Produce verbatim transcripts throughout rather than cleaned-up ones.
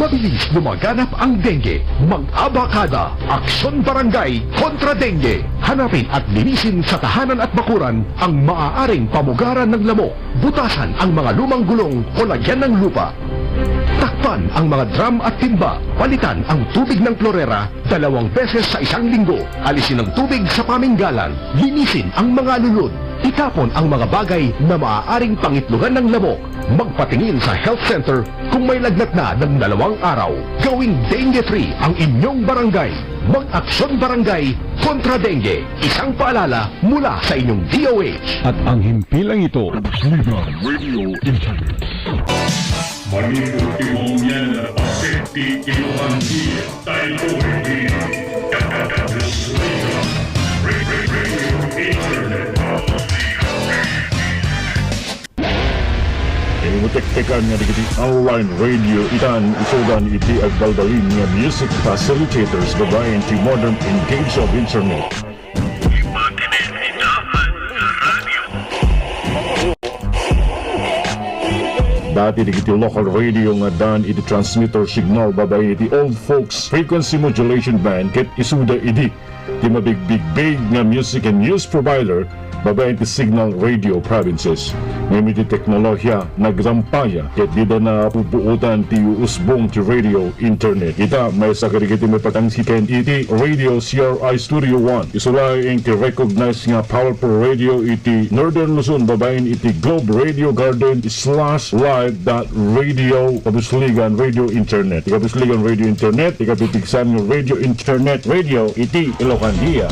Mabilis lumaganap ang dengue. Mag-abakada, Aksyon Barangay kontra Dengue. Hanapin at linisin sa tahanan at bakuran ang maaaring pamugaran ng lamok. Butasan ang mga lumang gulong o lagyan ng lupa. Takpan ang mga drum at timba. Palitan ang tubig ng klorera dalawang beses sa isang linggo. Alisin ang tubig sa paminggalan. Linisin ang mga lulod. Itapon ang mga bagay na maaaring pangitlogan ng lamok. Magpatingin sa health center kung may lagnat na ng dalawang araw. Gawing dengue-free ang inyong barangay. Mag-aksyon barangay kontra dengue. Isang paalala mula sa inyong D O H. At ang himpilang ito, Liga Radio Internet. Manipur ti maunian a paset ti Ilocandia. Tayo ay di Radio Internet. Imutektekan nga dagiti online radio itan isudan iti agbalbalin nga music facilitators babaen ti modern engage of internet. Dati dagiti local radio nga addaan iti transmitter signal babaen iti old folks frequency modulation band ket isuda idi ti mabigbigbig nga music and news provider babaen ti signal radio provinces. Ngem iti teknolohiya, nagrampaya ket dida napupuotan ti usbong ti radio internet. Ita, maysa kadagiti maipaktangsiken iti Radio C R I Studio One. Isu laeng ti recognized nga powerful radio iti Northern Luzon babaen iti Globe Radio Garden slash live dot radio. Kabusligan Radio Internet. Kabusligan Radio Internet, ikapipigsan nga radio internet radio iti Ilocandia.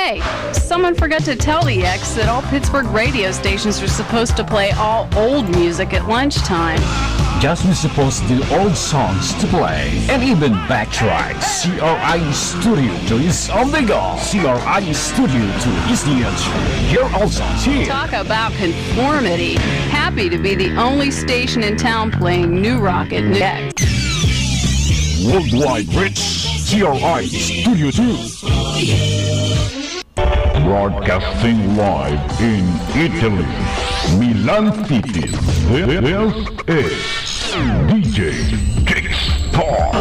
Hey, someone forgot to tell the X that all Pittsburgh radio stations are supposed to play all old music at lunchtime. Just we supposed the old songs to play and even back tracks. C R I Studio two is on the go. C R I Studio two is the answer. Hear all songs here. Talk about conformity. Happy to be the only station in town playing new rock at X. Worldwide reach, C R I Studio two. Broadcasting live in Italy, Milan City. This is D J Kickstart.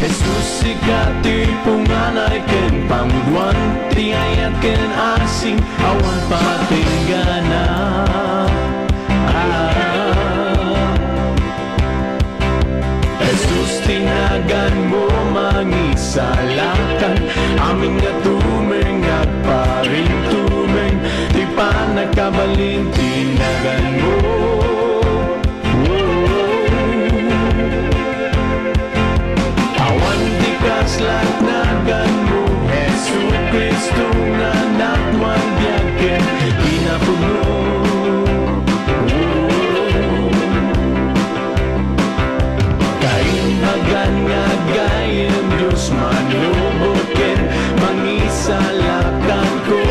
Jesus, sika ti punganay ken panguduan, ti ayat ken asing, awan patinggana. Ah. Jesus, ti naganmo mangisalakan, amin nga tumeng agparintumeng, ti pannakabalin ti naganmo. Awan ti kasla naganmo, Jesu-Cristo nga natwan biag ken kinapudno. Kaimbagan nga agayem, Dios manlubot ken mangisalakanko.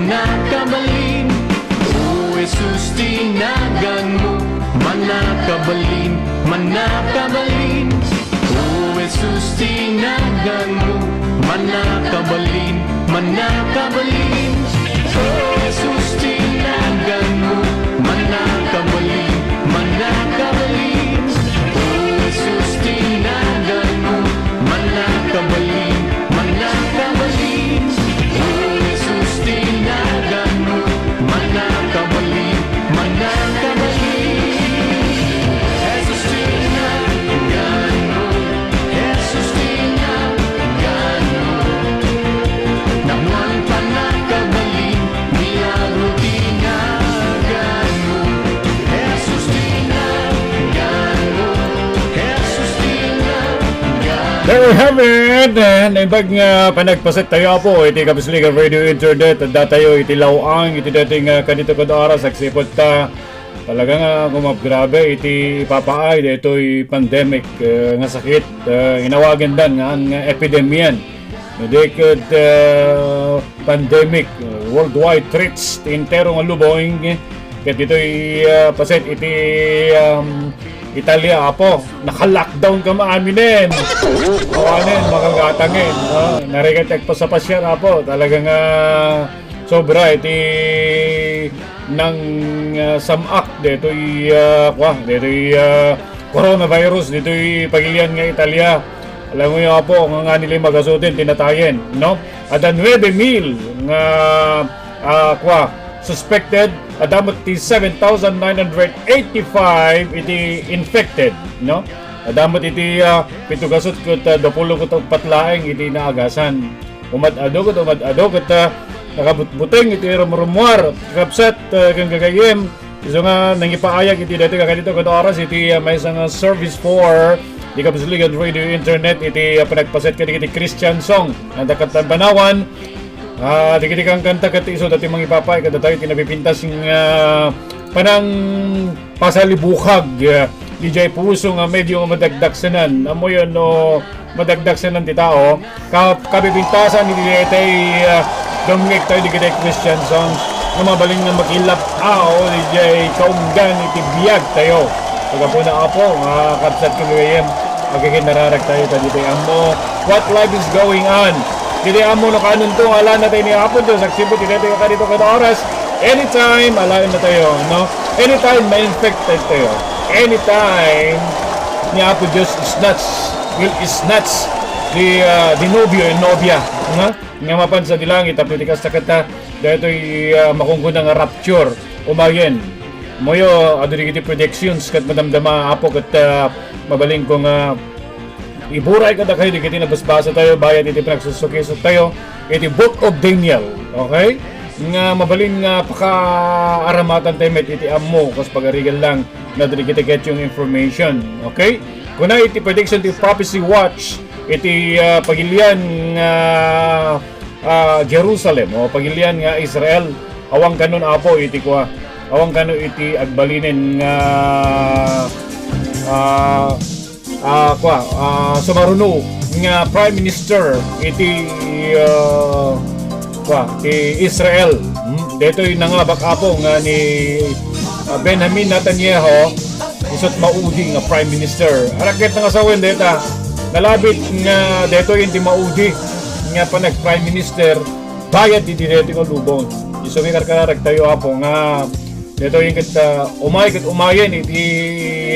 Mannakabalin, O Jesus, ti naganmo. Mannakabalin, mannakabalin, O Jesus, ti naganmo. Mannakabalin, mannakabalin, O Jesus, ti naganmo. Mannakabalin, mannakabalin, O Jesus, ti naganmo. Mannakabalin, mannakabalin, O Jesus, ti naganmo. Mannakabalin, mannakabalin, Jesus, ti naganmo. Jesus, ti naganmo. Napuan, pannakabalin, milagro ti naganmo. Jesus, ti naganmo. Jesus, ti naganmo. There we have it. Eh, naimbag nga panagpaset tayo, Apo, iti Kapisligan Radio Internet. Adda tayo iti law-ang, iti dating, ah, kadito kad oras, agsipud ta talaga nga gumabgrabe iti ipapaay daytoy pandemic, eh, nga sakit. Eh, inawagandan nga, nga epidemian. No, di ket, eh, pandemic, eh, worldwide threats ti entero nga lubong. Ket ditoy, eh, paset iti, um, Italia, Apo, naka-lockdown koma aminen. Awanen, makagatangen. Ah, narigat agpasapasiar, Apo. Talaga nga sobra iti nang, ah, sam-ak ditoy, ah, kwa, ditoy, ah, coronavirus ditoy pagilian nga Italia. Alam mo yun, Apo, nga nga nila magasutin, tinatayen, no? Adda nuebe mil nga, ah, kwa, suspected, adda met ti seven thousand nine hundred eighty-five iti infected, no? Adda met iti, ah, pito gasut ket, ah, dapulo ket uppat laeng iti naagasan. Umad-ado ket umad-ado ket, ah, nakabutbuteng iti rumrumuar, kakabsat, ah, ken gagayyem. Isu nga nangipaayag iti daytoy nga kadito ket oras iti, ah, maysa nga service for the Kapisligan Radio Internet iti, ah, panagpaset kadagiti Christian song. Anta ket panawan, ah, dagiti kankanta ket isu dati mangipapaay kadatayo iti napipintas nga panangpasalibukag, ah, didiay puso nga medyo nga madagdagsenan. Ammoyo no madagdagsenan ti tao, ka-, kapipintasan iti daytoy, ah, dumngeg tayo dagiti Christian songs nga mabalin nga makilap-aw didiay kaunggan iti biag tayo. Kagapuna, Apo, nga kabsat ken gagayyem, agiginnararag tayo kaditoy ammo. What life is going on? Ditoy ammo no kanunto nga alaen tayo ni Apo Dios, agsipud iti daytoy nga kadito ket oras. Anytime, alaen na tayo, no? Anytime, ma-infect tayo. Anytime, ni Apo Dios snatch, will snatch the, uh, the novio and novia, no? Nga mapan sa dilangit, tapno ti kasta ket, uh, daytoy, uh, makunkunada nga rapture, umayen. Moyo, adu dagiti predictions, ket madamdama, Apo, ket, uh, mabalin ko nga iburay kadakayo dagiti nabasbasa tayo, bayat iti panagsusukisok tayo, iti Book of Daniel, okay? Nga mabalin nga pakaaramatan tayo met iti ammo, kas pagarigan lang, na dagiti ket yung information. Okay? Kuna iti prediction ti Prophecy Watch, iti, ah, pagilian nga, ah, Jerusalem, o pagilian nga Israel, awan kanon, Apo, iti kua, awan kano iti agbalinen nga, ah, ah, kua, ah, sumaruno nga Prime Minister iti, ah, kua, ti Israel. Hmm, daytoy nangabak, Apo, nga ni, ah, Benjamin Netanyahu, isut maudi nga Prime Minister. Arakket nga sawen dayta, nalabit nga daytoy ti maudi nga panag-Prime Minister, bayat iti daytoy nga lubong. Isu nga karkararag tayo, Apo, nga daytoy ket, ah, umay ket umayen iti,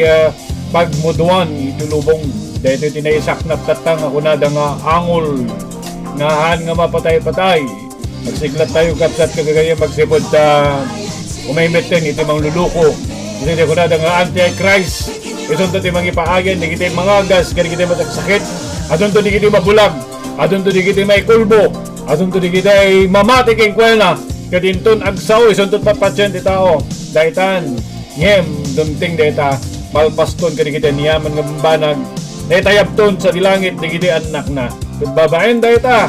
ah, pagmuduan iti lubong. Daytoy ti naisaknap tatta nga kunada nga angol nga haan nga mapatay-patay. Agsiglat tayo, kabsat, kagagayam, agsipud ta umay metten iti mangluluko. Iti kunada nga antichrist. Isunto ti mangipaayan dagiti mangagas, kadagiti masaksakit. Adunto dagiti mabulag. Adunto dagiti maikulbo. Adunto dagiti mamati kenkuana. Ket inton agsao, isunto patpatien ti tao. Daytan. Ngem, dumteng dayta, malpaston kadagiti aniaman nga bambanag, naitayabton sadi langit dagiti annakna. Ket babaen dayta,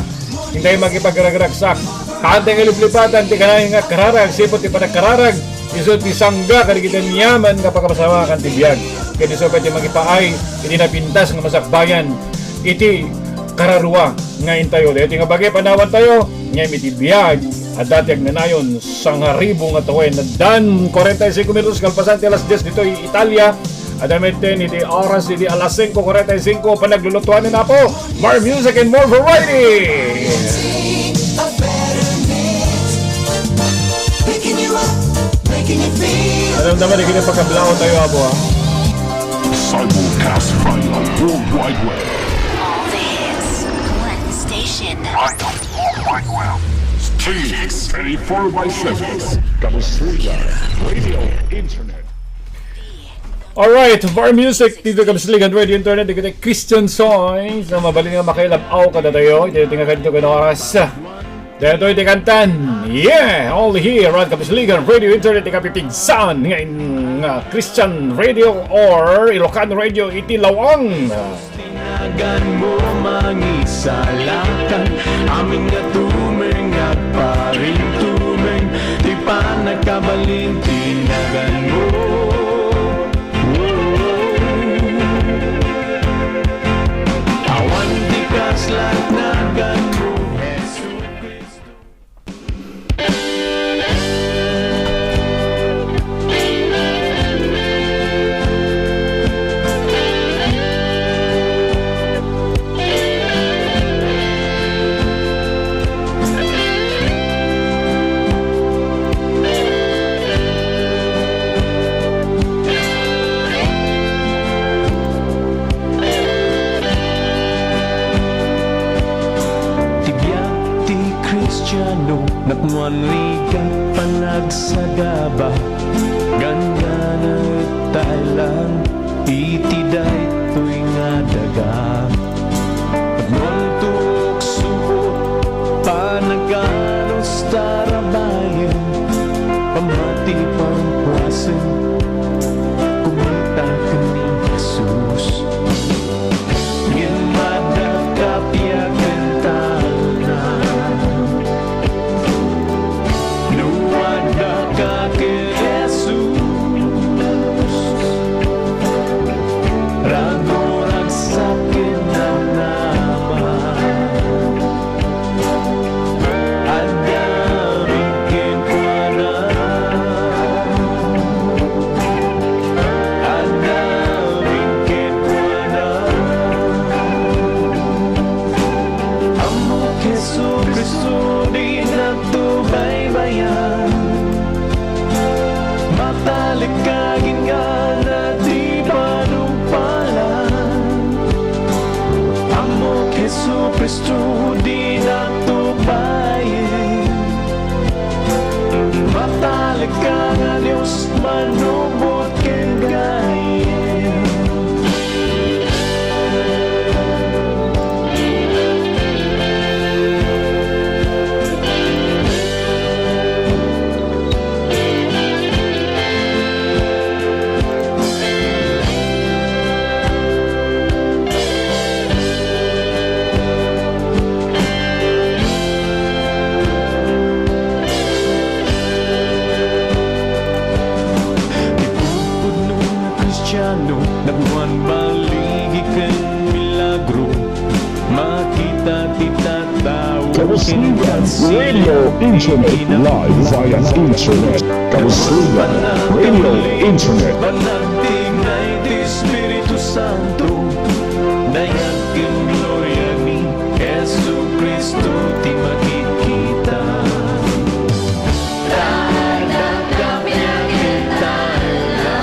intay makipagragragsak. Haantay nga liplipatan ti kanayon nga kararag, sipud ti panagkararag, isu ti sangga kadagiti aniaman nga pakapasawakan ti biag. Ket isu pay ti makipaay iti napintas nga masakbayan iti kararua nga intayo. Daytoy nga bagay panawan tayo, ngem iti biag Adda ti agnanayon, sangaribu nga tawen. Addan, kwarenta y singko minutos kalpasan ti alas dies ditoy Italia. Adda metten iti oras iti alas singko kwarenta y singko, panaglulutuan ni Apo. More music and more variety. Alam naman, ikini pagkablaw tayo, Apo, ha? Simulcast via World Wide Web. All the hits, one station. Via World Wide Web. Streaming twenty-four by seven. Kabusligan Radio Internet. Alright, more music dito Kabusligan Radio Internet, dito Christian songs na mabalin nga makailab-aw kadatayo. Iti nga kadto nga oras. Daytoy ti kantan. Yeah, only here on Kabusligan Radio Internet, ti kapipigsan nga in-, nga Christian Radio or Ilocano Radio iti Lawang. Tinagan mo mangisalakan, amin nga tumeng agparintumeng, ti panagkabalin tinagan mo. Awan ti kasla nagan mo, Jesu Cristo. Ti biag ti Kristiano, napnoan rigat panagsagaba, gangganang Thailand, iti daytoy nga daga. Agmangtuok subot, panaganus tarabayen, pammati pangkuasen, kumita ken ni Jesus. Ngem madakka piak ken talna. No adda ka ken Jesus, raguragsak ken namnama. Adda amin kenkuana. Adda amin kenkuana. Ammok Jesu-Cristo, dinakto baybayan. Matalekkagen nga na ti panungpalan. Ammok Jesu-Cristo, dinakto bayen. Matalekka nga Dios manubot ken gayyem. Ti pudno nga Kristiano, napnoan baligi ken milagro. Makita ti tattao ken Kabusligan Radio Internet, live via internet. Kabusligan Radio Internet. Panagtignay ti Espiritu Santo, dayag ken gloria ni Jesu-Cristo ti makikita. Tadakka piak ken talna.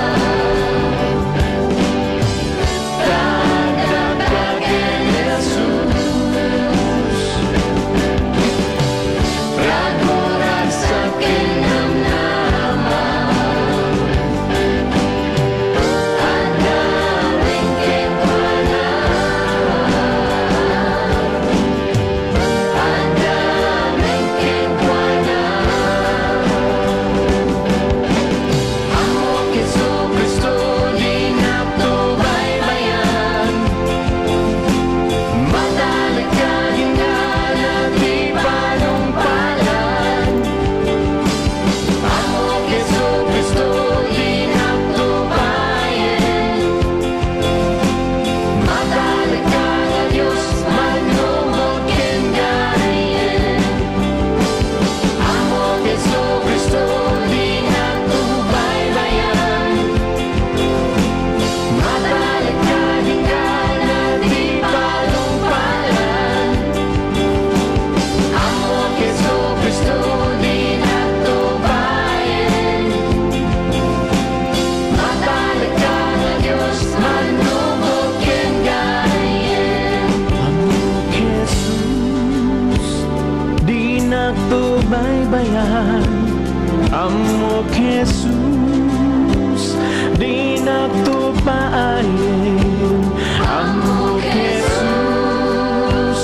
Ammok Jesus, dinak to paayen. Ammok Jesus,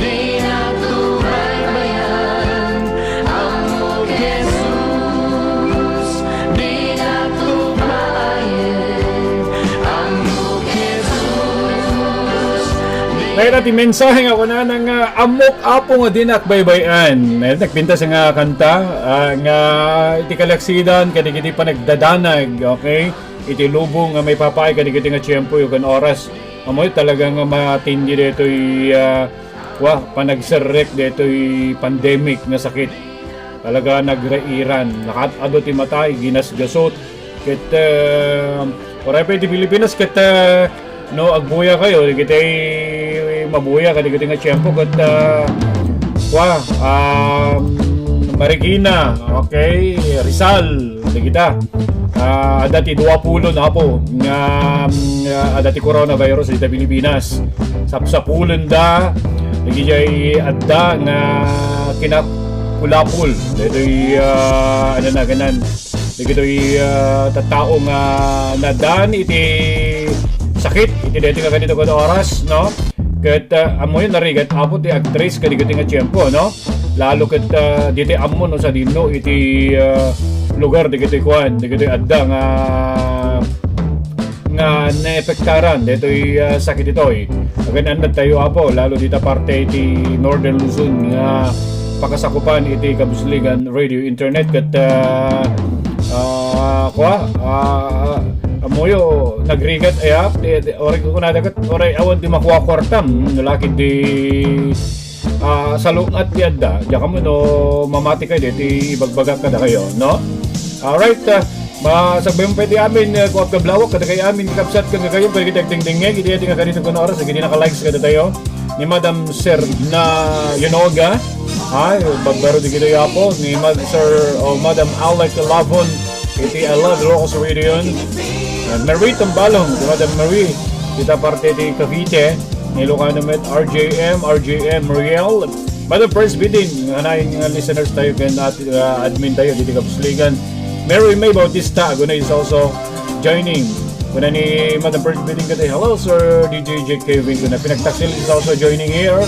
dinak to baybayan. Ammok Jesus, dinak to paayen. Ammok Jesus, Dayta ti mensahe nga kunana nga, "Ammok, Apo, nga dinak baybay-an." Ay, nagpintas nga kanta, ah, nga iti kalaksidan, kadagiti panagdadanag, okay? Iti lubong nga maipapaay kadagiti nga tiempo, ken oras. Amoy talaga nga matindi daytoy, ah, wa, panagserrek daytoy pandemic nga sakit. Talaga nagrairan. Nakaad-ado ti matay, ginasgasot. Ket, ah, uray pay ti Pilipinas ket, ah, no, agbuya kayo, dagiti mabuya kadagiti nga tiempo ket, ah, wa, um, Marikina, okay, Rizal, dagita. Ah, adda ti dua pulo na po nga, mm, adda ti coronavirus dita Pilipinas. Sapsapulenda, dagiti adda nga kinapulapol. Daytoy, ah, ano na, kanan, dagitoy, ah, tattao nga nadan iti sakit, iti daytoy nga ganito nga oras, no? Ket, ah, ammoyo narigat, Apo, ti agtrace kadagitoy nga tiempo, no? Lalo ket, ah, ditoy ammo, no, sadino iti, ah, lugar dagitoy kuan, dagitoy adda nga, nga naepektaran daytoy, ah, sakit itoy. Agan-annad tayo, Apo, lalo dita parte iti Northern Luzon nga pakasakupan iti Kabusligan Radio Internet ket, ah, ah, kua, ah, ammoyo nagrigat aya, ti, ti, oray kunada ket, oray awan ti makua kuartam, no, lakid di, ah, salungat ti adda. Diak ammo no mamati kayo daytoy ibagbagak kadakayo, no? Alright, ah, masagbayon pay ti amin, ah, kuat kablawak, kadakayo amin, kakabsat, ken kakayon, pwede kita agdingdingngeg, iti, iti nga ganito nga oras, iti naka-likes kadatayo. Ni Madam Serna Yonoga, ay, bagbaro di kita yapo, ni Mad-, Sir, o Madam Alec Lavon, iti I Love Ilocos Radio. Ah, Marie Tambalong, ni Madam Marie, kita parte ti Cavite, ni Lucano met, R J M, R J M Riel, Madam Prince Bidin, nga nain nga listeners tayo ken at, ah, admin tayo diti Kabusligan. Mary May Bautista, Aguna is also joining. Kuna ni Madam Prince Bidin kadi, "Hello, Sir D J J Kevin." Kuna pinagtaksil is also joining here.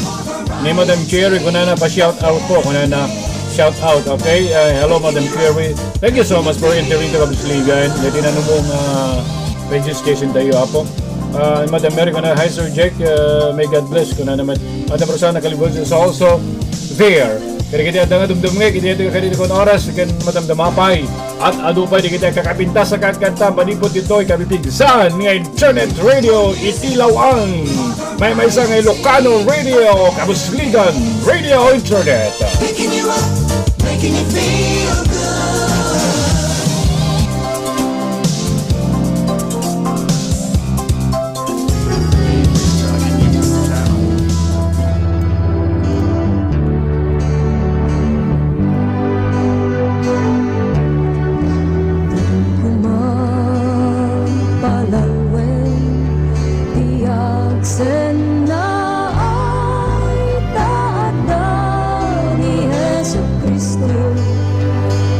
Ni Madam Cherry, kuna na pa shout out po, kuna na shout out. Okay, uh, hello, Madam Cherry. Thank you so much for entering to Kabusligan. Dati na nung uh, radio station tayo, apo. Uh, Madam Mary, kuna, "Hi, Sir Jack. Uh, may God bless." Kuna naman, Madam Rosana Calibos is also there. Kaya kita adda nga dumdumngeg, iti, iti, iti, kun oras, ken Madam Damapay. At adu pay di kita kakapintas a katkanta, manipod ditoy kabipigsan nga internet radio iti Lawang. Maymaysa nga Ilocano Radio, Kabusligan Radio Internet. Picking you up, making you feel good. Kuman palalwen ti agsenna ay ta adda ni Jesu-Cristo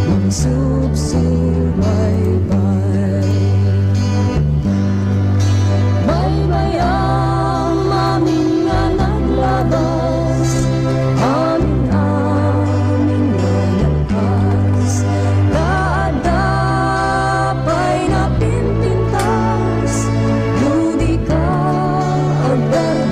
mangsubsubaybay. Baybayam amin nga naglabas, amin, amin nga nagpas, ta adda pay napinpintas, no di ka agdar-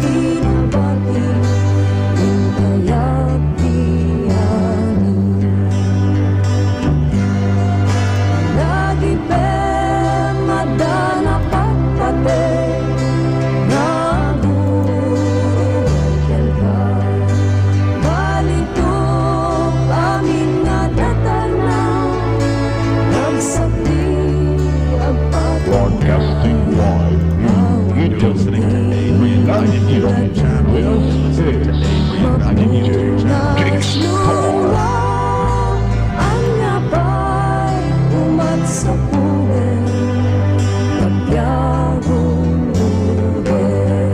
Pinabati, intayat ti ani. Dagiti pemmadana patpate, naguruay kenka. Balitok amin nga datarna, ragsak ti agpateg. Broadcasting live in Italy, Reunion Channel, this is Reunion Channel. Ania pay umat sa puben, kabiagum, uben.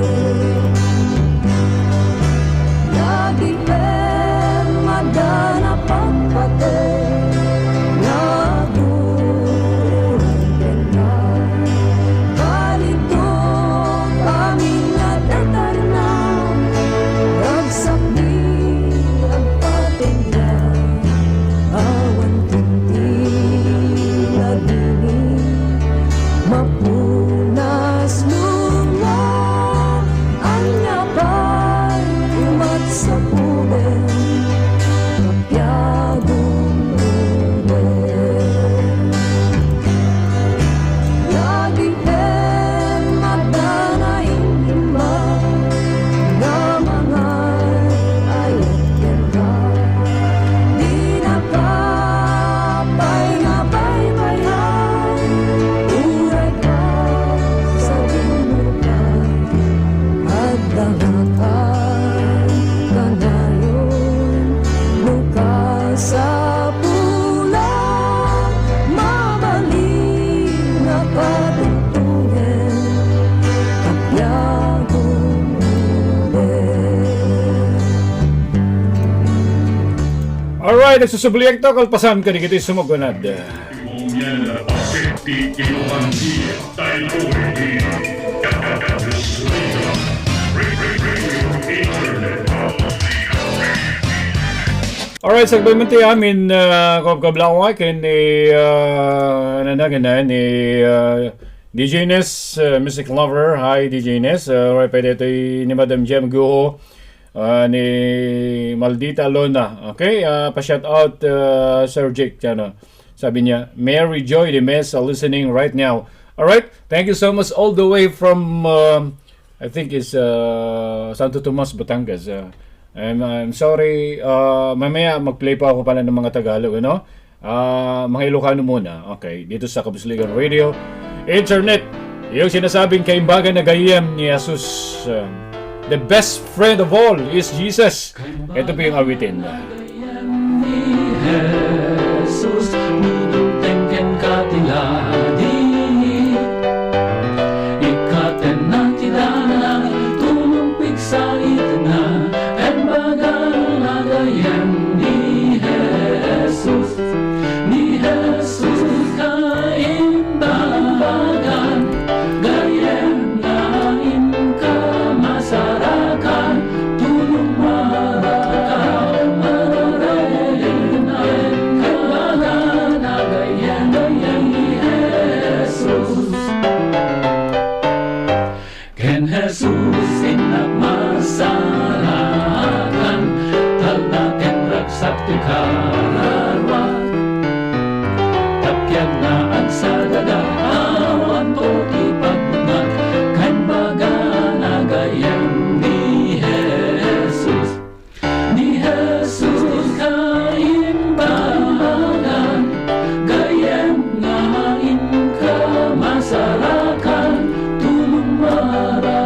Dagiti pemmadana patpate, naguruay kenka. Balitok amin nga datarna, ragsak ti agpateg. Awan tintin a dini mapunas, nurna, ania pay umat sa puben, kabiagum, uben. Dagiti pemmadana immag nga mangan-ayat kenka. Dinaka pay nga baybay-an, uray ka sa dinnoka. Adda nga kanayon no kasapulan, mabalin nga katungtongen, kabiagum, uben. Alright, nagsusubliakto, kalpasan kadagiti sumugunad. Imomian na paset ti inuman ti tayo iti Alright, sakbay man ti amin, ah, kabkablaway, ken ni, ah, ano na, ken ni, ah, D J Ines, ah, music lover. Hi, D J Ines. Ah, alright, pwede ito ni Madam Jem Guho, ah, ni Maldita Lona. Okay, ah, pa-shout out, ah, Sir Jake, ano. Sabi niya, Mary Joy de Mesa listening right now. Alright, thank you so much all the way from, um, I think it's, uh, Santo Tomas, Batangas. Uh, I'm, I'm sorry, uh, mamaya mag-play pa ako pala ng mga Tagalog, ano? Ah, mga Ilocano muna. Okay, dito sa Kabusligan Radio Internet, yung sinasabing kaimbagan na gayyem ni Jesus. Uh, the best friend of all is Jesus. Ito po yung awitin. Ni Jesus, niduteng kenka ti ladi. Ikkatenna ti danag, tulong pigsa itna, imbagana gayyem ni Jesus. Ni Jesus kaimbagan, gayyem nga inka masarakan, tulong maraka, mararayen, imbagana gayyem, gayyem ni Jesus. Ken Jesus innak masarakan, talna ken ragsak ti kararuak. Tappiag nga agsagada, awanto ti pagbungat, kaimbagana gayyem ni Jesus. Ni Jesus kaimbagan, gayyem nga inka masarakan, tulong maraka,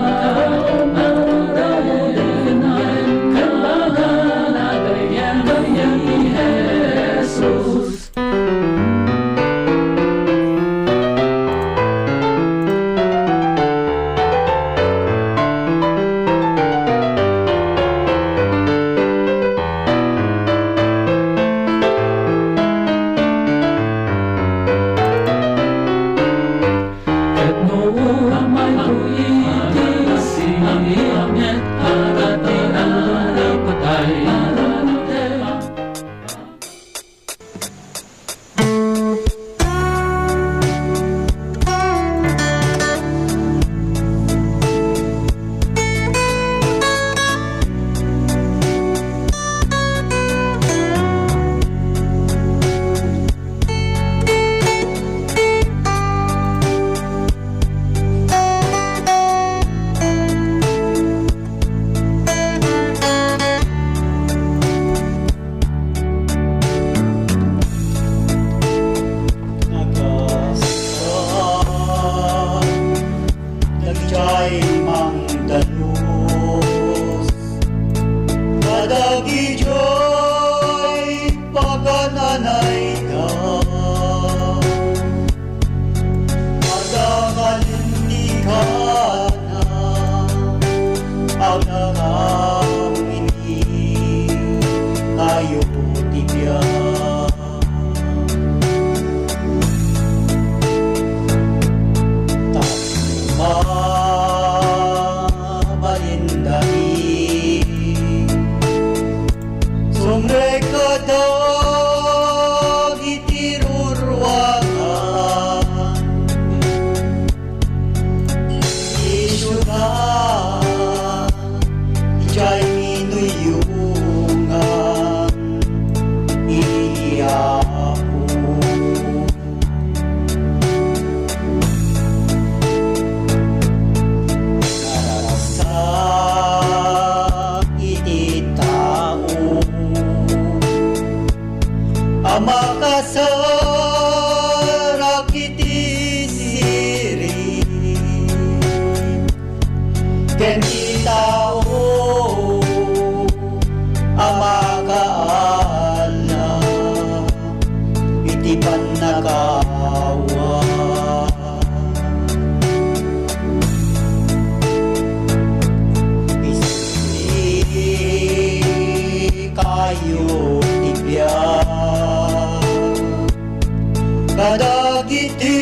mararayen, kaimbagana gayyem, gayyem ni Agnanaw iti kayo ti biag. Tapno mabalin daydi sumrek kadagiti ruruangan. Ti siudad, idiay minuyongan iti Apo. Naragsak iti tao a makasarak iti sirin ken ti tao a makaala iti pannakaawat. Isip kayo ti biag kadagiti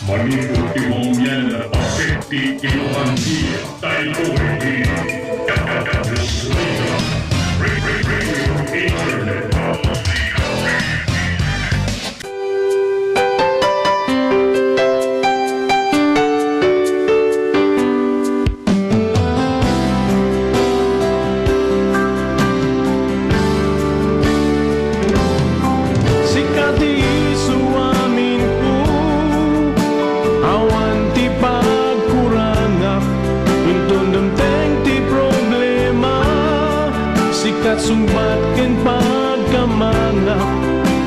Manipud ti maunian a pagsekti ti Lohandia, daytoy ti Kaduslika. Radio Internet. Sika ti isu aminko, awan ti pagkurangak, inton dumteng ti problema, sika sungbat ken pagkamangak,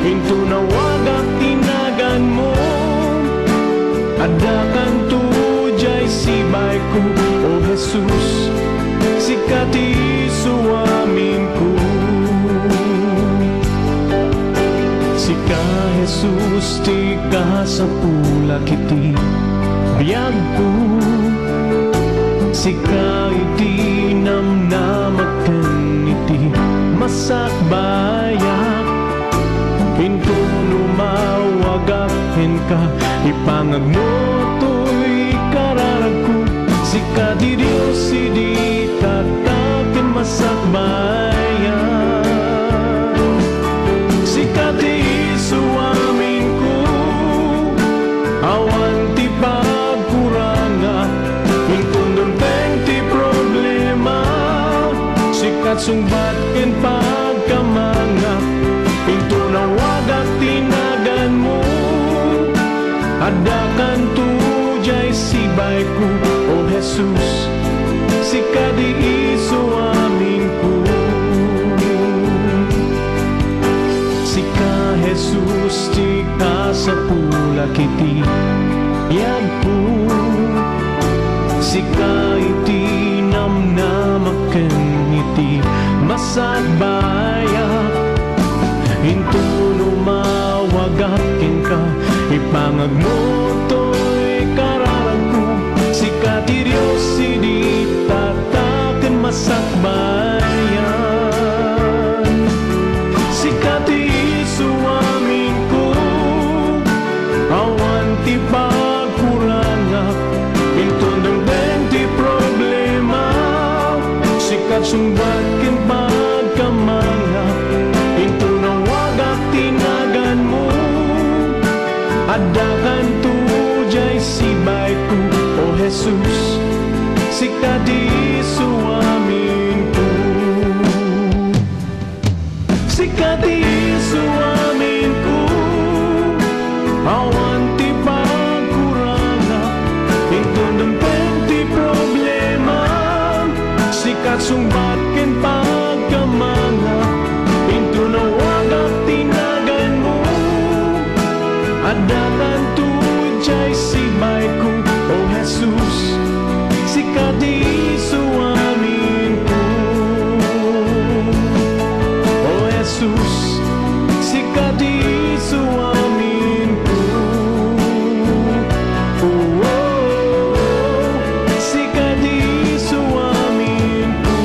inton awagak ti naganmo. Addakanto diay sibayko, O Jesus, sika ti isu aminko. Sika, Jesus, ti kasapulak iti biagko. Sika iti namnamak ken iti masakbayak. Inton umawagak kenka, ipangagmo toy kararagko. Sika ti Dios idi tatta ken masakbayan. Sika ti isu aminko, awan ti pagkurangak. Inton dumteng ti problema, sika sungbat ken pagkamangak. Inton awagak ti naganmo, addakanto diay sibayko, O Jesus, sika ti isu aminko. Sika, Jesus, ti kasapulak iti biagko. Sika iti namnamak ken iti masakbayak. Inton umawagak kenka, ipangagmo toy kararagko. Sika ti Dios idi tatta ken masakbayan. Sika ti isu aminko, awan ti pagkurangak. Inton dumteng ti problema, sika sungbat ken pagkamangak. Inton awagak ti naganmo, addakanto diay sibayko, O Jesus, sika ti isu aminko. Sika ti isu aminko, awan ti pagkurangak. Inton dumteng ti problema, sika sungbat ken pagkamangak. Inton awagak ti naganmo, addakanto diay sibayko, O Jesus, sika ti isu aminko. O Jesus, sika ti isu aminko. Oh, oh, oh, sika ti isu aminko.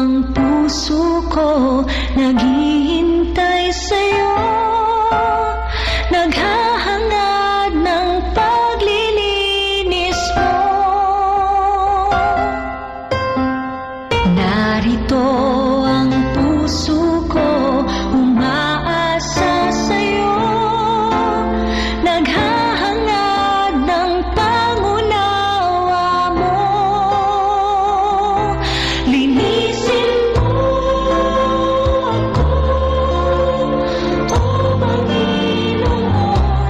Ang puso ko naghihintay sa'yo, naghahangad ng paglilinis mo. Narito ang puso ko, umaasa sa'yo, naghahangad ng pangunawa mo. Linisin mo ako, O Panginoon.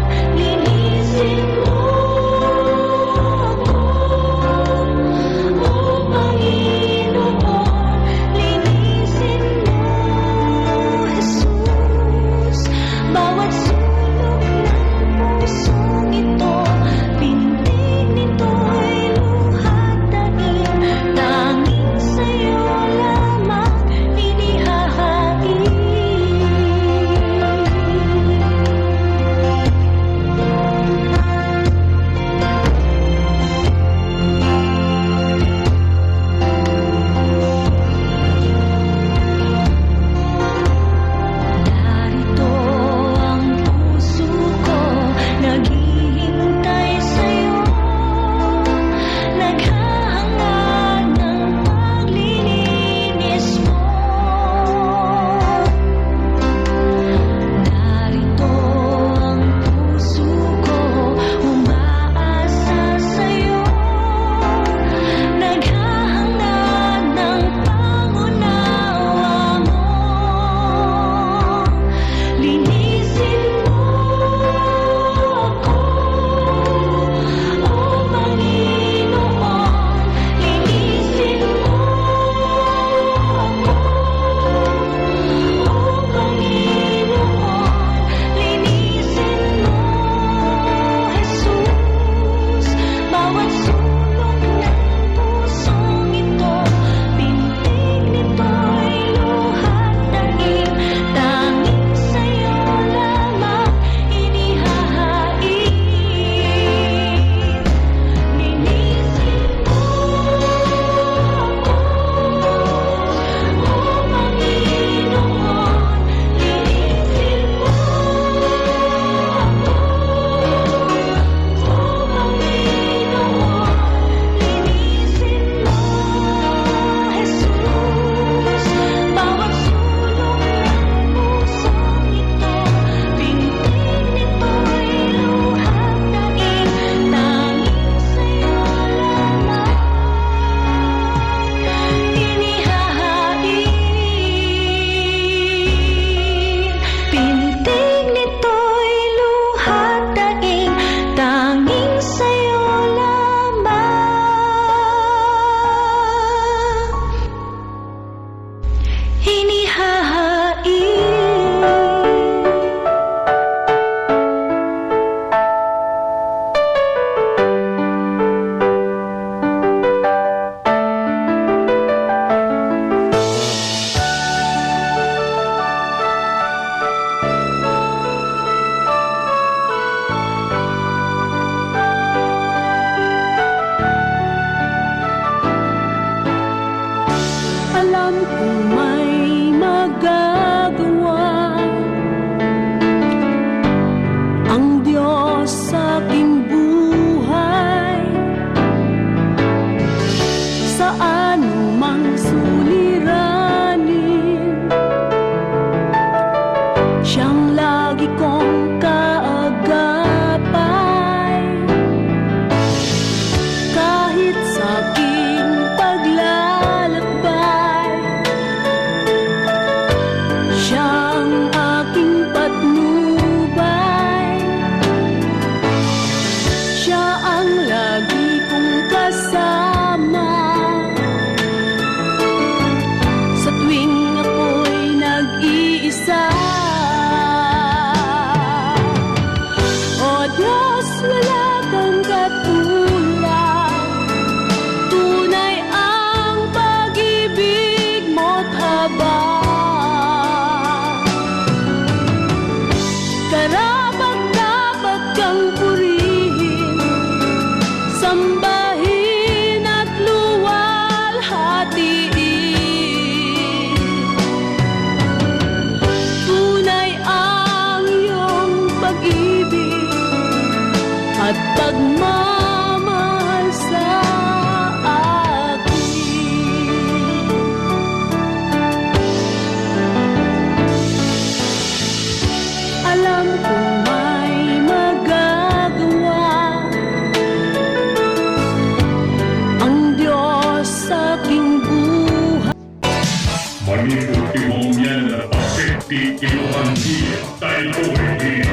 Ultimo miel na paket ti inuman ti tayo iti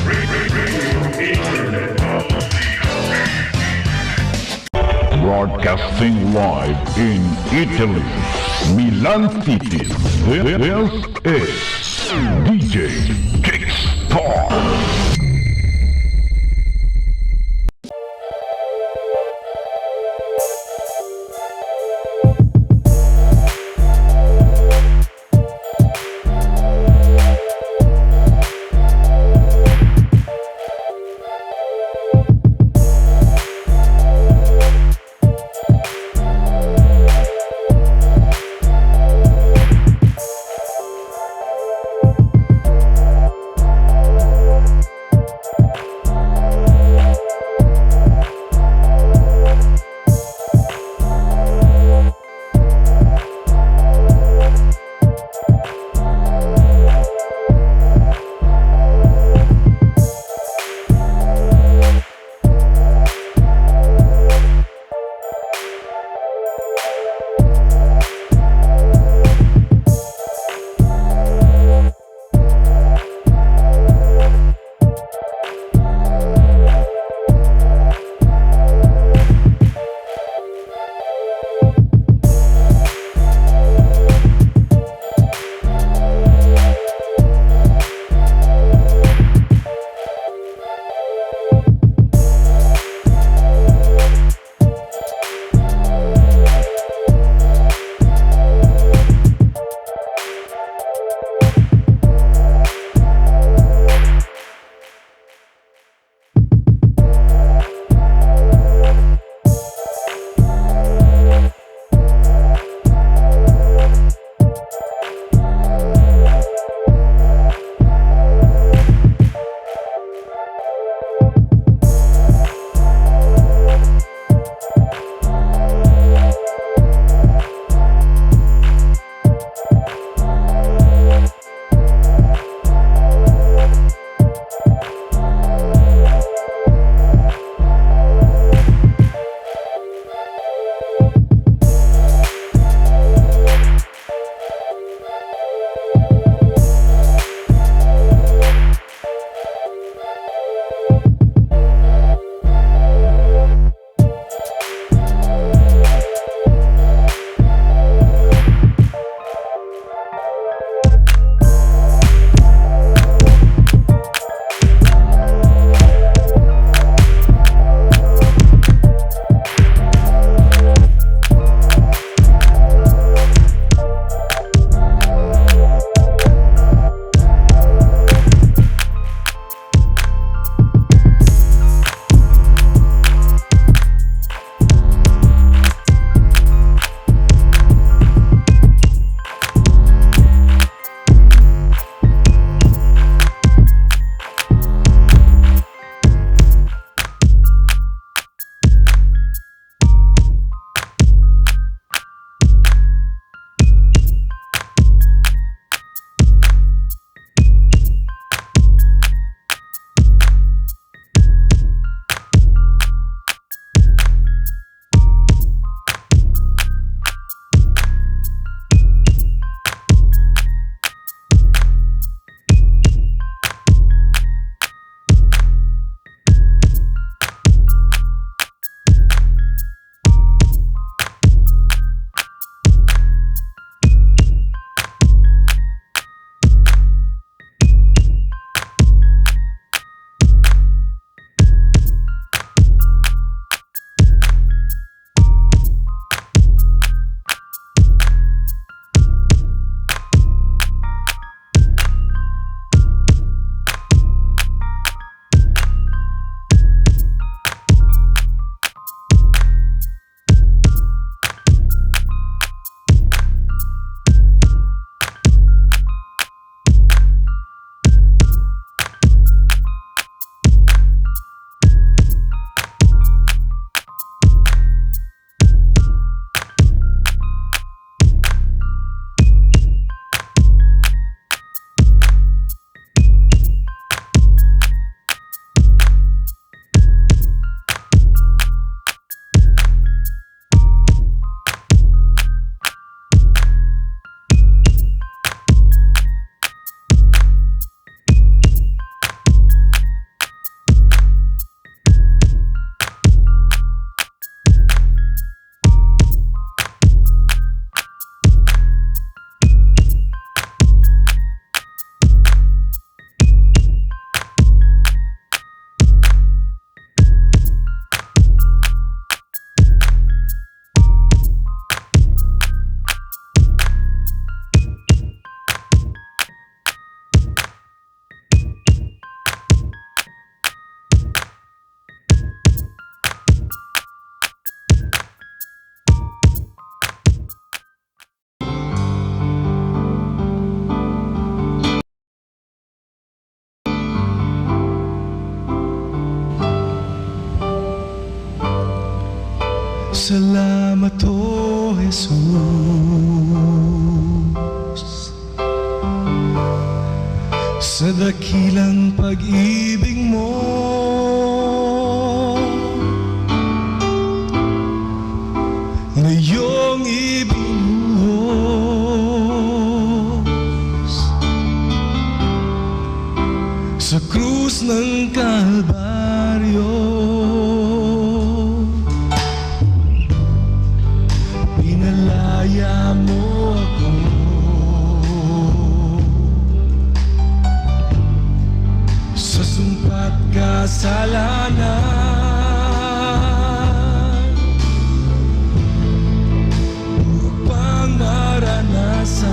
Re-, re-, re-, internet. Broadcasting live in Italy, Milan City. This is D J Kickstar. Salamat, O Jesus, sa dakilang pag-ibig mo na iyong ibinuhos sa krus ng Kalbaryo. Pinalaya mo ako sa sumpat kasalanan upang maranasan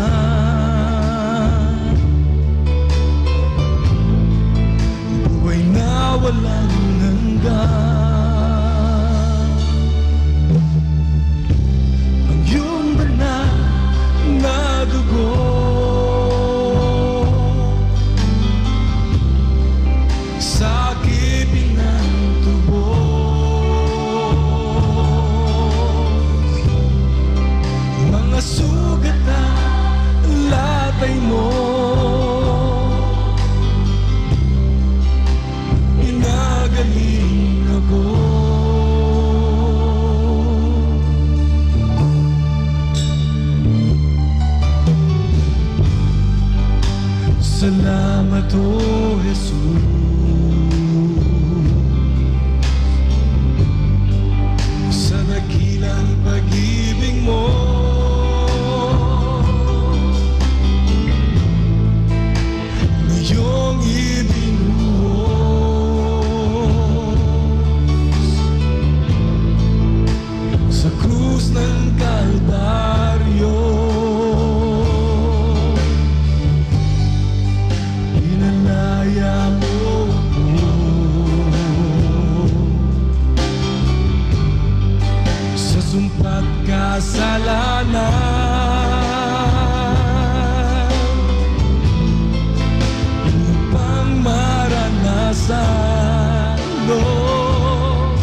buhay na walang hanggan. Ang iyong banal na dugo sa aking pinagtubos, mga sugat at latay mo, pinagaling ako. Salamat, O Jesus, sa dakilang pag-ibig mo na iyong ibinuhos sa krus ng Kalbaryo. Pinalaya mo ako sa sumpat kasalanan upang maranasan, Lord,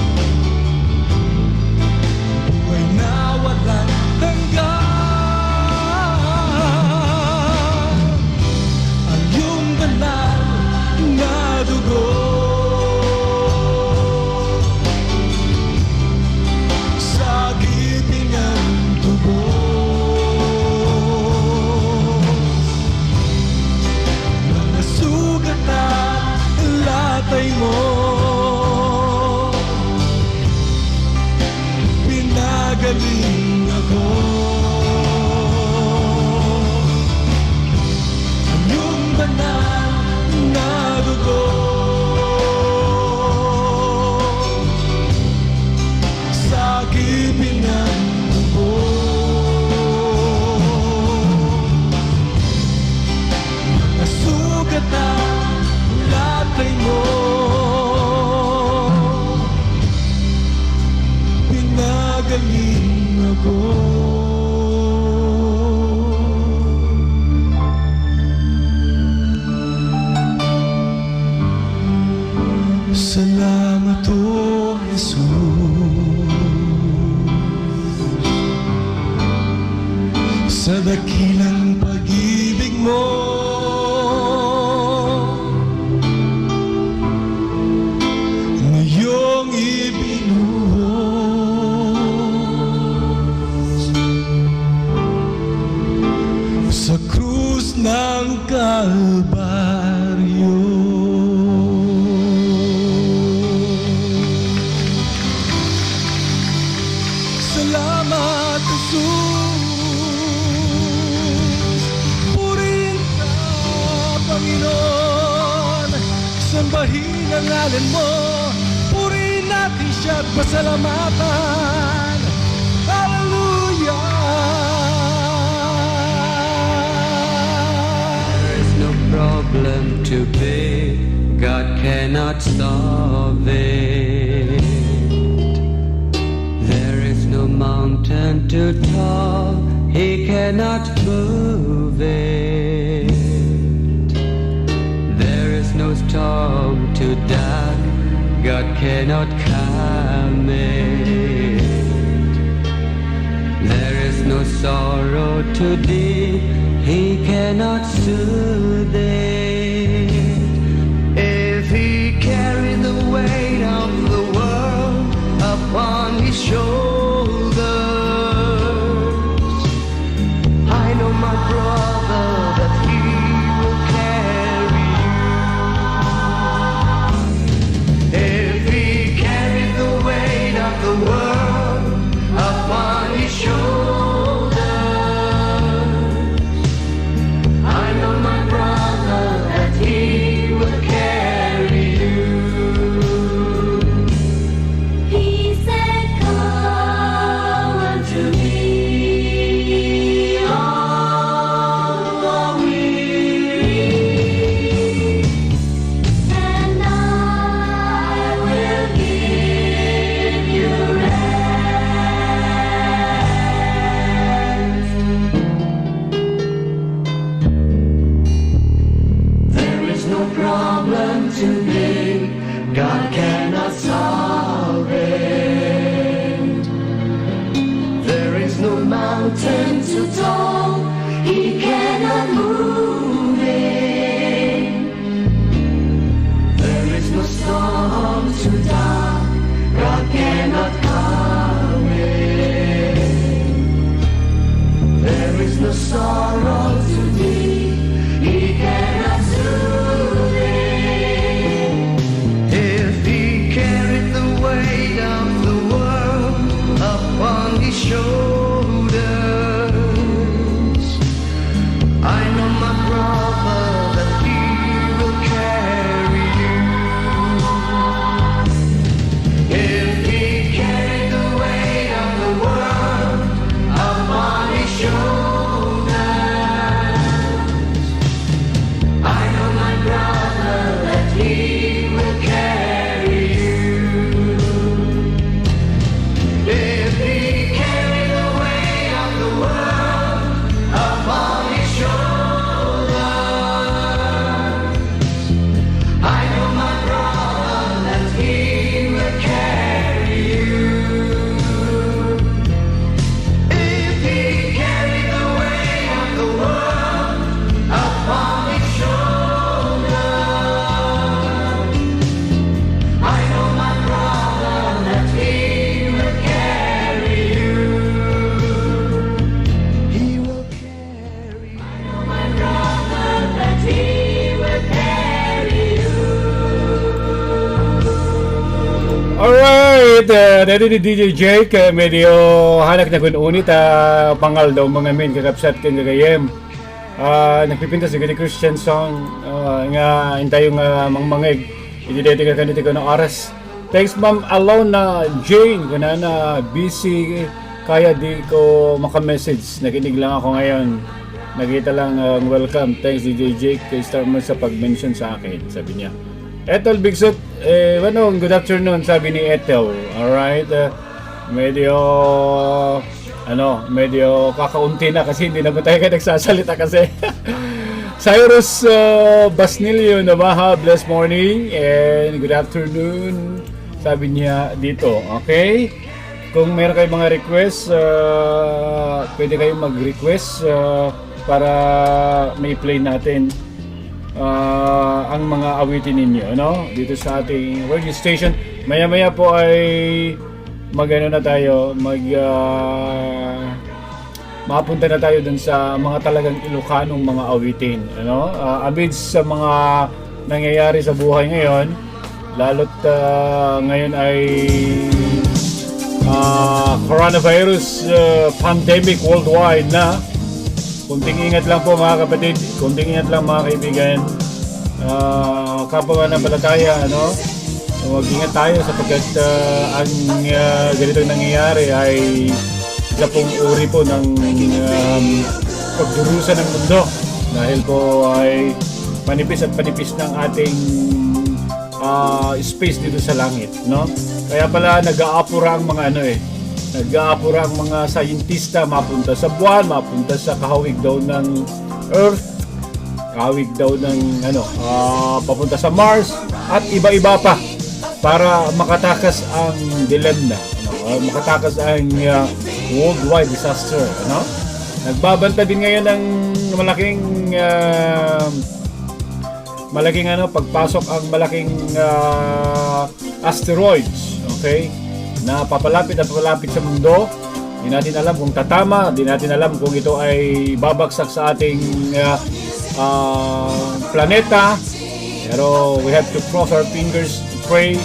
buhay na walang hanggan. Ang iyong banal na dugo sa aking pinagtubos, mga sugat at latay mo, pinagaling ako. Ang iyong banal na dugo sa aking pinagtubos, mga sugat at latay mo, pinagaling ako. Salamat, O Jesus, sa dakilang pag-ibig mo na iyong ibinuhos sa krus ng Kalbaryo. Salamat, Jesus. Purihin ka, Panginoon. Sambahin ang ngalan mo. Purihin natin siya at pasalamatan. Hallelujah! There is no problem too big God cannot solve it. There is no mountain too tall He cannot move it. There is no storm too dark God cannot calm it. Sorrow too deep, he cannot soothe it. If he carried the weight of the world upon his shoulders, I know, my brother, that he will carry you. If he carried the weight of the world upon his shoulders, I know, my brother, that he will carry you. He said, "Come unto me, all who are weary, and I will give you rest." There is no problem too big God cannot solve it. There is no mountain too tall He cannot move it. There is no storm too dark God cannot calm it. There is no sorrow too deep He cannot soothe it. If He carried the weight of the world upon His shoulders, I know, my brother, that He will carry you. If He carried the weight of the world upon His shoulders, I know, my brother, that He will carry you. If He carried the weight of the world upon His shoulders, I know, my brother, that He will carry you. If He carried the weight of the world upon His shoulders, I know, my brother, that He will carry you. He will carry you. I know, my brother, that He will carry you. Alright, uh, daytoy ni D J Jake, uh, medyo hanak na kun unit, uh, pangal daw mga min, kakabsat ken gagayem. Ah, nagpipintas dagiti Christian song, ah, nga intayo nga mangmangeg iti daytoy nga kanito nga oras. Thanks, Ma'am Alona Jane. Kunana, busy kaya di ko maka-message. Nakinig lang ako ngayon. Nakita lang, ah, welcome. Thanks, D J Jake, kay Star Mo sa pag-mention sa akin, sabi niya. Ethel Bigsut, eh, ano, good afternoon, sabi ni Ethel. Alright, ah, medyo, ano, medyo kakaunti na kasi hindi naman tayo kayo nagsasalita kasi. Cyrus, ah, Basnilio Navaja, blessed morning and good afternoon, sabi niya dito. Okay? Kung meron kayong mga request, ah, pwede kayong mag-request, ah, para may play natin, ah, ang mga awitin ninyo, no? Dito sa ating radio station. Maya-maya po ay mag-ano na tayo, mag, ah, mapunta na tayo dun sa mga talagang Ilocanong mga awitin, ano? Ah, amidst sa mga nangyayari sa buhay ngayon, lalo't, ah, ngayon ay, ah, coronavirus, ah, pandemic worldwide na. Kunting ingat lang po, mga kapatid, kunting ingat lang, mga kaibigan. Ah, kapwa mananampalataya, ano? Mag-ingat tayo sapagkat, ah, ang, ah, ganitong nangyayari ay isa pong uri po ng, um, pagdurusa ng mundo dahil po ay manipis at manipis ng ating, ah, space dito sa langit, no? Kaya pala nag-aapura ang mga ano eh, nag-aapura ang mga scientista mapunta sa buwan, mapunta sa kahawig daw ng Earth, kahawig daw ng ano, ah, papunta sa Mars at iba-iba pa para makatakas ang dilemma, ano, ah, makatakas ang, ah, worldwide disaster, ano? Nagbabanta din ngayon ang malaking, ah, malaking ano, pagpasok ang malaking, ah, asteroids, okay? Na papalapit at papalapit sa mundo. Di natin alam kung tatama, di natin alam kung ito ay babagsak sa ating, ah, ah, planeta. Pero we have to cross our fingers to pray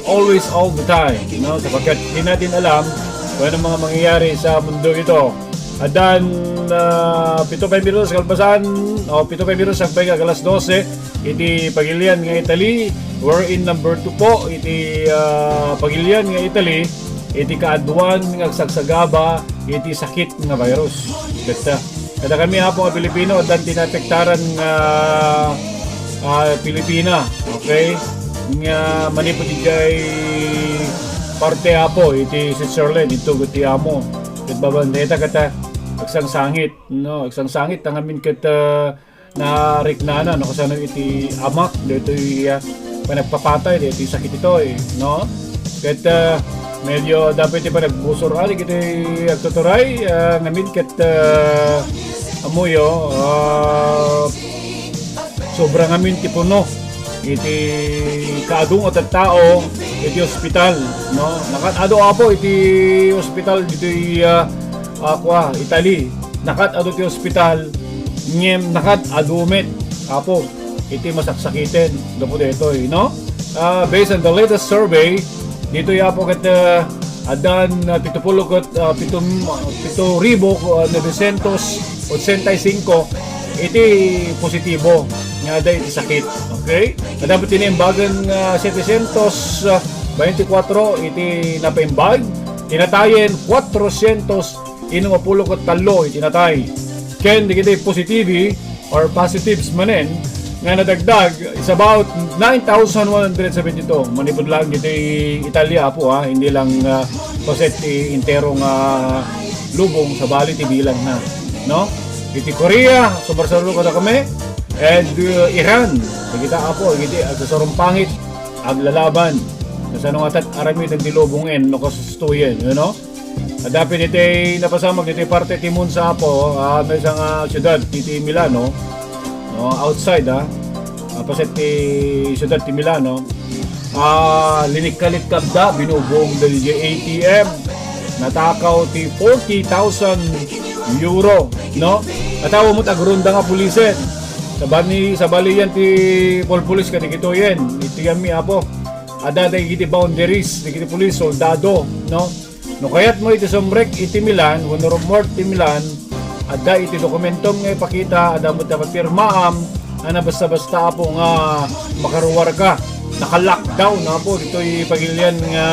always, all the time, no? Sapagkat di natin alam kung anong mga mangyayari sa mundo ito. Adan, ah, pito pay minutos kalpasan, o pito pay minutos agpay nga alas dose, iti pagilian nga Italy, wherein number two po, iti, ah, pagilian nga Italy, iti kaaduan nga agsagsagaba, iti sakit nga virus. Ket, ah, kadakami, Apo, nga Pilipino, addan ti naapektaran nga, ah, Pilipina, okay? Nga manipud idiay parte, Apo, iti Switzerland, ito ti amo. Ket babantayta ket, ah, agsangsangit, no? Agsangsangit, tangamin ket, ah, nariknana, no? Kasano iti amak, daytoy, ah, panagpapatay, daytoy sakit itoy, no? Ket, ah, medyo dapat iti panagbusor, ah, dagiti agtuturay, ah, ngamin ket, ah, amuyo, ah, sobra ngamin ti puno iti kaadu nga tattao iti ospital, no? Nakat-adu, Apo, iti ospital ditoy, ah, ah, kua, Italy. Nakat-adu ti ospital, ngem nakat-adu met, Apo, iti masaksakiten gapu daytoy, no? Ah, based on the latest survey, ditoy, Apo, ket, ah, addan, ah, pitupulo ket, ah, pitum-, pito ribu, ah, novecientos ochenta y cinco iti positibo nga adda iti sakit. Okay? Adda met ti naimbagen nga setecientos veinticuatro iti napaimbag, ti natayen, kuatrocientos inum a pulo ket tallo iti natay. Ken dagiti positibi or positives manen nga nadagdag is about nine thousand one hundred seventy-two. Manipud lang ditoy Italia, Apo, ha, hindi lang, ah, paset ti entero nga lubong, sabali ti bilang na, no? Iti Korea, sumarsaruno kadakami, and, uh, Iran. Dagita, Apo, dagiti agsasarumpangit, aglalaban. Kasano nga tat-, aramiden ti lubongen, no, kasustoyen, you know? Adda pay ditoy napasamak ditoy parte ti Monza, Apo, ah, maysa nga siudad, iti Milano, no, outside, ah, ah, paset ti siudad ti Milano. Ah, linikka-likkabda, binubuongda diay A T M. Natakaw ti forty thousand euro, no? Atawa met agrunda nga pulisen. Sabali, sabali yan ti polpolis kadagitoyen. Iti kami, Apo. Adda dagiti boundaries, dagiti pulis, soldado, no? No kayatmo iti sumrek iti Milan, wenno rummuar ti Milan, adda iti dokumentom nga ipakita, adda met ti pirmaam, a nabasta-basta, Apo, nga makaruarka. Naka-lockdown, Apo, ditoy pagilian nga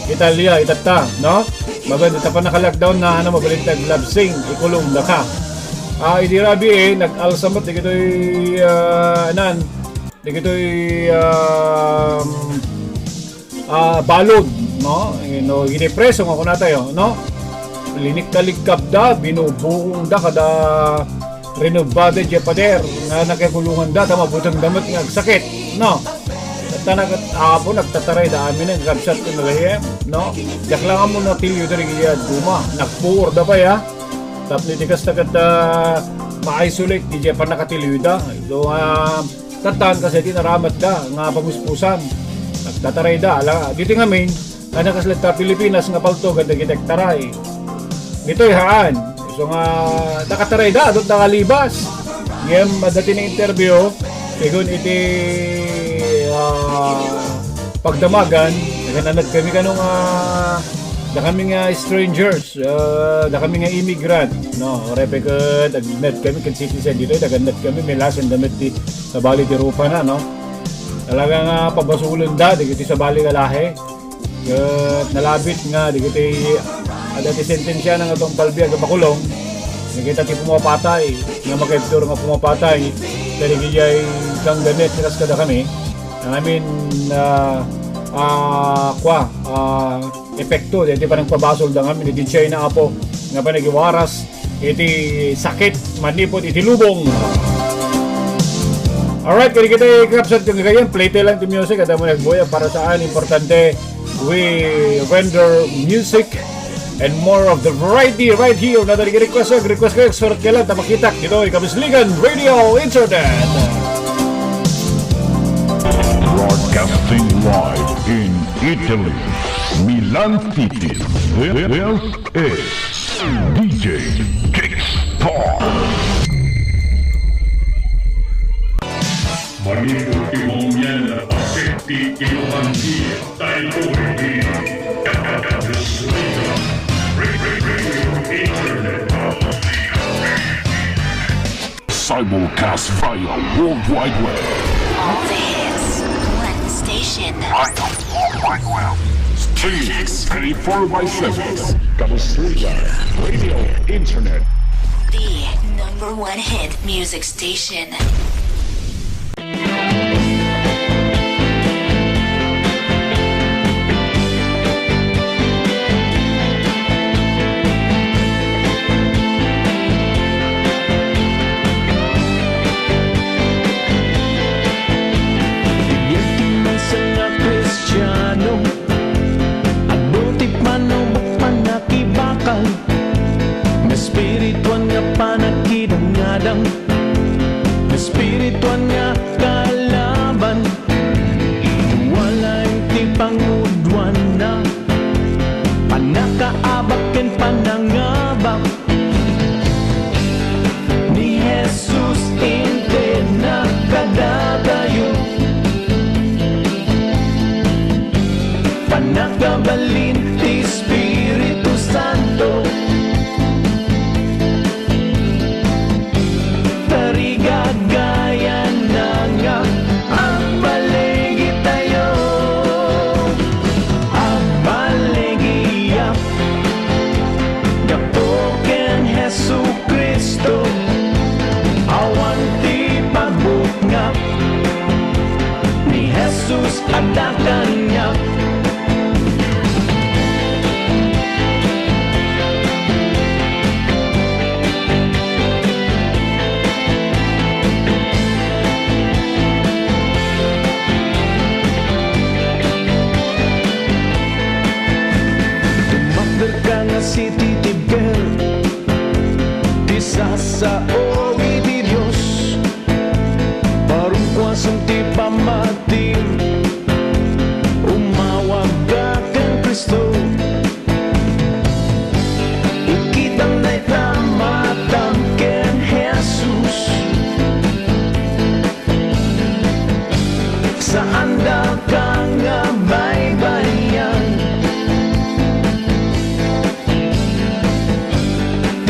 Italia, itatta, no? Magan, ita pa naka-lockdown na, ano, mabalin ti aglabsing, ikulongdaka. Ah, idi rabii, eh, nag-alsa met dagitoy, ah, anan, dagitoy, um, ah, balod, no? Eh, no, iti preso nga kunatayo, no? Linikka-likkabda, binubuongda kada rinubada diay pader nga nakikulonganda ta mabutengda met nga agsakit, no? Ket ta nag-, Apo, nagtatarayda amin nga kabsat ken gayem, no? Diak la ammo natiliw dagiti dadduma, nagpuorda pay, a. Tapno iti kasta ket, ah, ma-isolate diay pannakatiliwda. So, ah, Tattan, kas iti naramatda nga pamuspusan. Nagtatarayda, ala, ditoy ngamin, a, nakaslagta Pilipinas nga paltogan dagiti agtaray. Ditoy haan. So nga, nakatarayda, adut nakalibas. Ngem, adda ti na-interview, segun iti, ah, pagdamagan, naganadkami kano nga, dakami nga strangers. Ah, dakami nga immigrant, no? Uray pay ket agnad kami ken citizen ditoy, naganad kami, may lasin damit ti sabali ti rupana, no? Talaga nga pabasolenda dagiti sabali nga lahi. Ket nalabit nga dagiti adda ti sentensiana nga tungpal biag a makulong. Nakita ti pumapatay, nga makaibtur nga pumapatay. Kadi idiay gangganit, kas kadakami. I mean, ah, ah, kua, ah, epekto daytoy panangpabasolda ngamin iti China, Apo, nga panagiwaras iti sakit manipud iti lubong. Alright, kadi kita, kakabsat, ken gagayyem, play tayo lang ti music, adda mo nagbuya para saan, importante, we render music And more of the variety right here. Nada request, request ko, expert ka lang, tamakita. Ito ay Kabisligan Radio Internet. Broadcasting live in Italy, Milan City. This is D J Kickstar. Manipur ti Bongyan, Pacific, Ilopandia, Taytoy, Internet. Simulcast via World Wide Web. All the hits, one station. Via World Wide Web. Streaming twenty-four by seven. Kabisligan Radio Internet. The number one hit music station. Diay ti maysa nga Kristiano, adu ti panubok, pannakibakal, nga espirituan nga panakidangadang, nga espirituan nga kalaban. Wala ti pangudwanna, pannakaabak ken pannangabak. Ni Jesus intedna kadatayo. Pannakabalin ti Espiritu Santo. Tarigagayana nga agbaligi tayo. Agbaligi a gapu ken Jesu-Cristo, awan ti pagbutngak. Ni Jesus adda kaniak. Tumakder ka nga city tibker, ti sasao iti Dios. Parungkuasem ti pammatim, umawagka ken Cristo. Ikitam dayta matam ken Jesus. Saandaka nga baybay-an.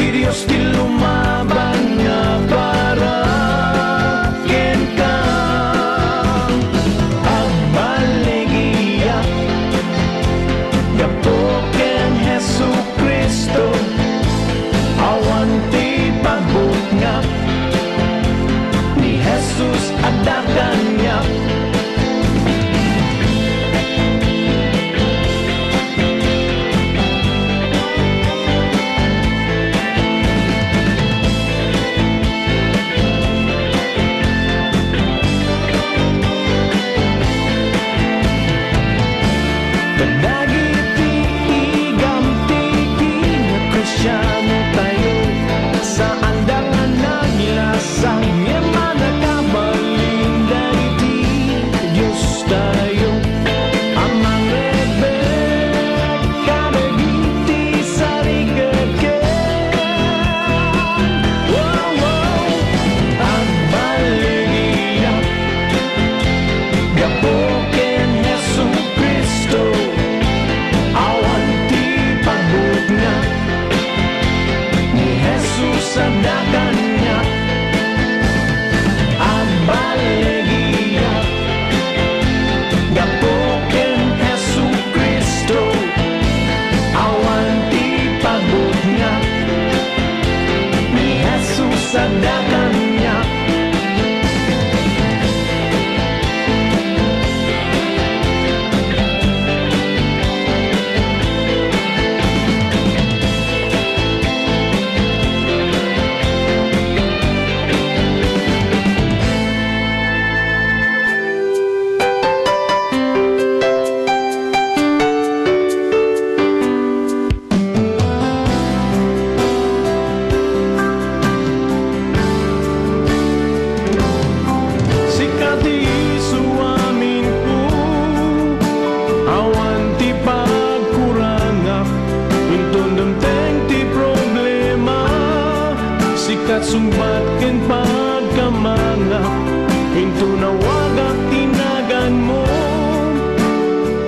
Ti Dios ti lumaban nga para kenka. Agbaligiak gapu ken Jesu-Cristo. Awan ti pagbutngak. Ni Jesus adda kaniak. Kadagiti igam ti kina-Kristianotayo, saanda nga naglasang ngem mannakabalin dagiti Diostayo a mangrebel kadagiti sariketken. Wow, wow. Agbaligiak gapu ken Jesu-Cristo. Awan ti pagbutngak. Ni Jesus adda kaniak. Agbaligiak gapu ken Jesu-Cristo. Awan ti pagbutngak. Ni Jesus adda kaniak. Katsungbat ken pagkamangak, inton nawagak ti naganmo.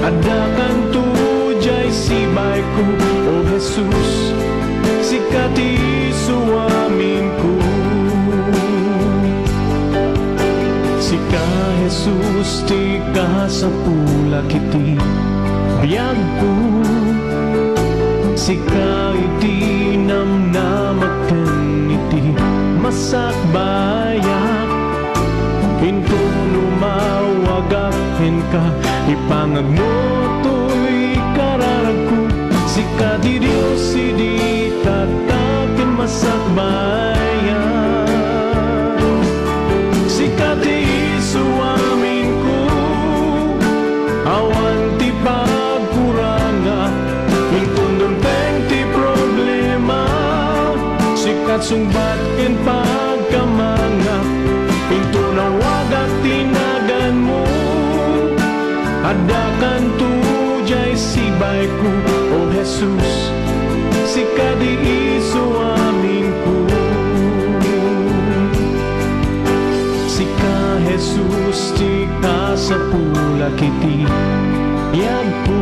Addakanto diay sibayko, O Jesus, sika ti suaminko. Sika, Jesus, ti kasapulak iti biagko. Sika iti namnamak ken iti masakbayak. Inton umawagak kenka, ipangagmo toy kararagko. Sika ti Dios idi tatta ken masakbayak. Sika ti suaminko, awan ti pagkurangak. Inton dumteng ti problema, sika sungbat ken pagkamangak. Inton nawagak ti naganmo, addakanto diay sibayko, O Jesus, sika ti suaminko. Sika, Jesus, ti kasapulak iti biagko.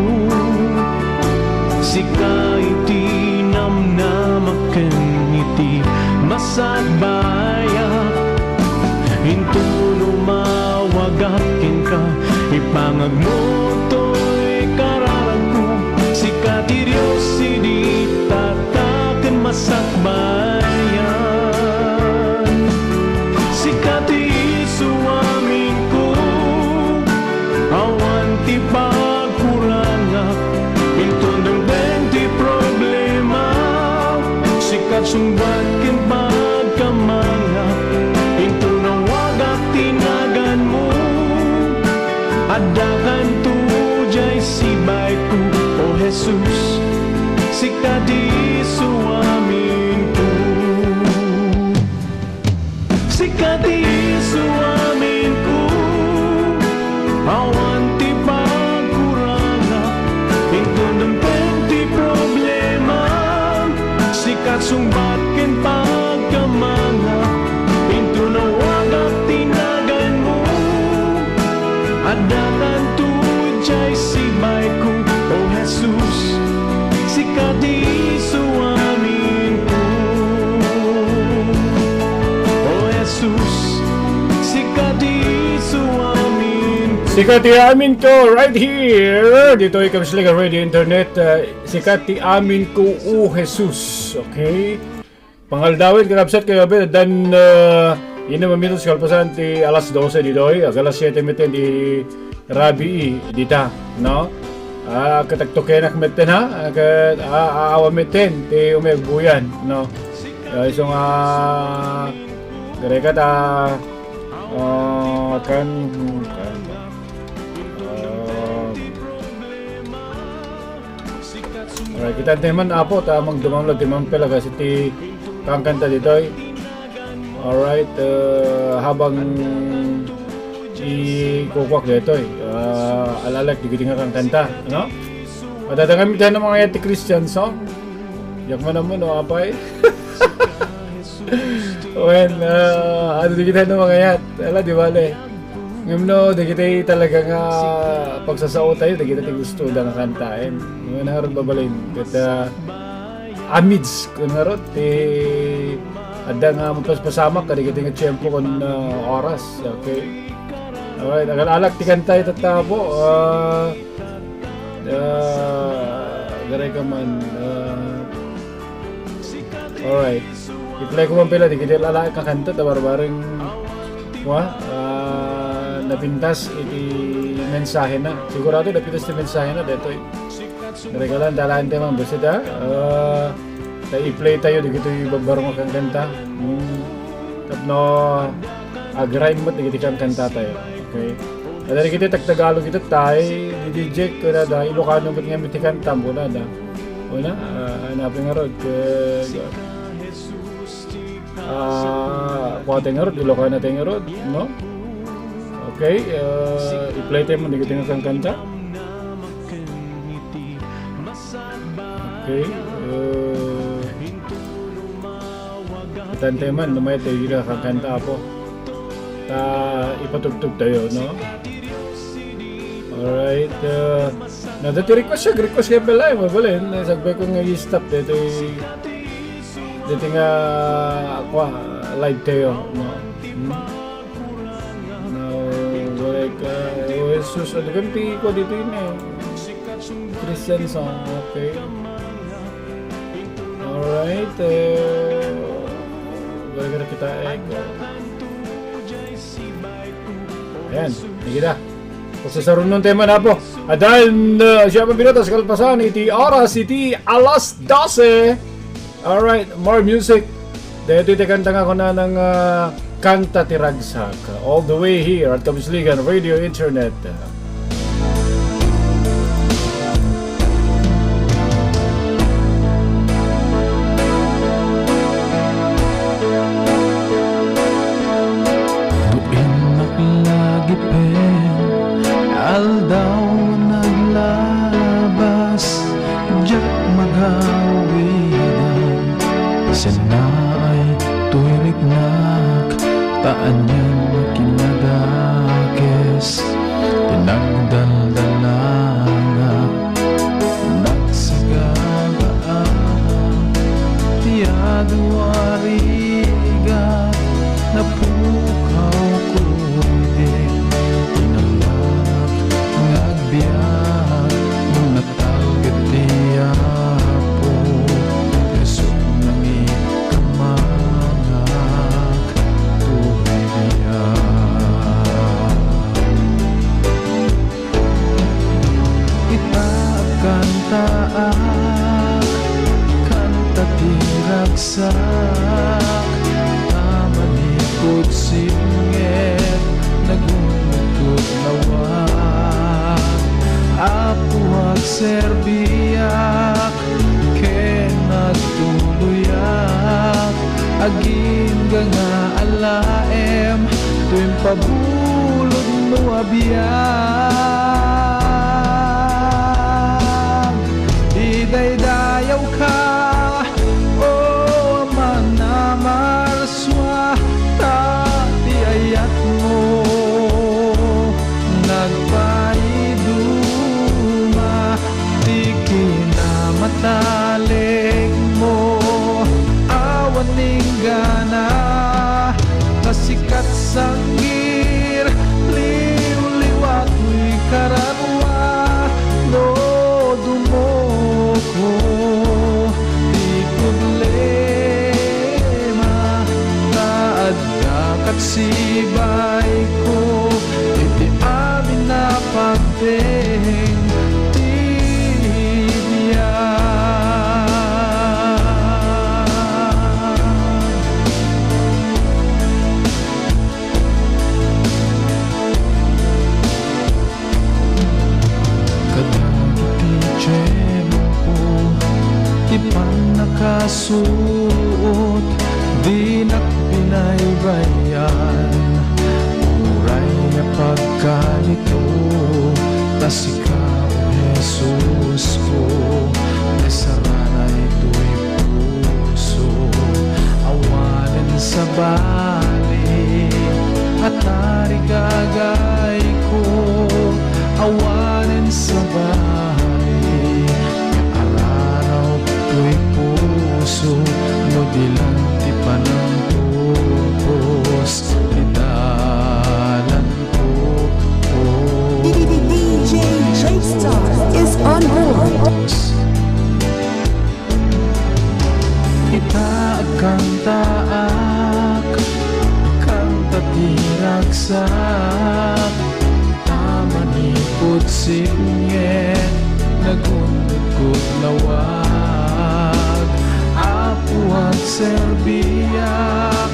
Sika iti namnamak ken iti masakbayak. Inton umawagak kenka, ipangagmo toy kararagko. Sika ti Dios idi tatta ken masakbayan. Sika ti suaminko, awan ti pagkurangak. Inton dumteng ti problema, sika sungbat ken pagkamangak. Inton nawagak ti naganmo, addakanto diay sibayko, O Jesus, sika ti suaminko. Sika ti suaminko, awan ti pagkurangak. Inton dumteng ti problema, sika sungbat ken pagkamangak. Inton nawagak ti naganmo, addakanto diay sibayko, O Jesus, sika ti suaminko. O Jesus, sika ti suaminko. Sika ti aminko right here. Ditoy Kabislagan Radio Internet, uh, sika ti aminko, O Jesus. Okay? Pangaldawid, kakabsat, kayo, ben, dan, uh, innem a minutos kalpasan ti alas dose ditoy, ag alas siete metten ti rabii dita, no? Ah, katagtukenak metten, ha? Ket, ah, ah, awan metten ti umay agbuyan, no? Ah, isu nga, gare ka ta, ah, kan, kan, ah, Alright, kita tayo man, Apo, ta magdumam lang, dimam pala kasi ti kankanta ditoy. Alright, uh, habang ikukuak ditoy, uh, alalak, di giti nga kankanta, no? Madadangami tayo ng mga ti Christian song. Yak man mo, no, apay? Well, uh, ano di kita ng mga yat? Ala, di bale. Ngem no, dagiti talaga nga pagsasao tayo, dagiti ti gusto da nga kantaen. Ngem ngarud babalin, ket, ah, amidst, kun ngarud, ti adda nga mapaspasamak, kadagiti nga tiempo kun, ah, oras. Okay. Alright, agal-alak ti kanta itatta, Apo. Ah, ah, garay ka man. Ah, alright. I-play ko man pila, dagiti lalaek nga kanta, ta barbareng, wa, ah, napintas iti mensahena. Sigurado napintas ti mensahena, detoy. Naregalan, dalaan tayo man, basta da, ah, ta i-play tayo, dagitoy babbareng nga kankanta. Hmm. Tapno, agrime met, dagiti kankanta tayo. Okay. Ada dagiti tagtagalog ito, tay, di D J, kada da, Ilocano met nga miti kanta, muna da. Una, ah, hanapin nga road, ke-, Ah, kua tayo ngarud, Ilocana tayo ngarud, no? Okay, ah, i-play tayo mo, dagiti nga kankanta. Okay, ah, Tante man, lumayat tayo dita kakanta, Apo. Ta, ipatugtog tayo, no? Alright, uh, na dati request siya, request kaya pala, eh, mabalin, eh, sabi ko nga i-stop, dito, dito nga, akwa, live tayo, no? Hmm? No, like, uh, oh, Jesus, ano kang tingin ko dito yun, eh? Christian song, okay. Alright, eh, balik na kita, eh. Ayan, sige na. Pasasarunon tayo man, Apo. Adal na siya pagbinutas, kalpasan, iti oras, iti alas dose. Alright, more music. Dito iti kanta nga kuna ng, ah, Kanta ti Ragsak. All the way here at Kabusligan Radio Internet. No innak la gipen, aldaw naglabas, diak magawidan. Sianna ay toy riknak, ta anian a kinadakes ti nagdaldalangak. Nagsagaba ti adu a rigat, napukawko idi ti nalak nga agbiag. No natalged ti Apo, isu nangikkamangak toy biag. Ita agkantaak, kanta ti ragsak, ta manipud sipnget, nagundutod lawa. Apo, agserbiak, ken agtuloyak, agingga nga alaem, toy impabulodmo a biag. Idaydayawka, O Aman a marsua, ta ti ayatmo nagpaiduma, ti kinamatalekkmo awan inggana. Nasikat sanggir, liwliwa toy kararua, no dumoko ti problema, ta adda kat sibaiko iti amin a pagteng ti biag. Kadagiti tiempo ti pannakasuot, dinak binaybay-an. Uray a pagkanito, ta sika, O Jesusko, ti saranay toy puso. Awanen sabali a tarigagayko, awanen sabali nga araraw toy puso, no di lan ti panangpupos ti dalan. D J J Star is on board. Ita agkantaak, kanta ti ragsak, ta manipud sipnget, nagundutko lawag. Apo, agserbiak,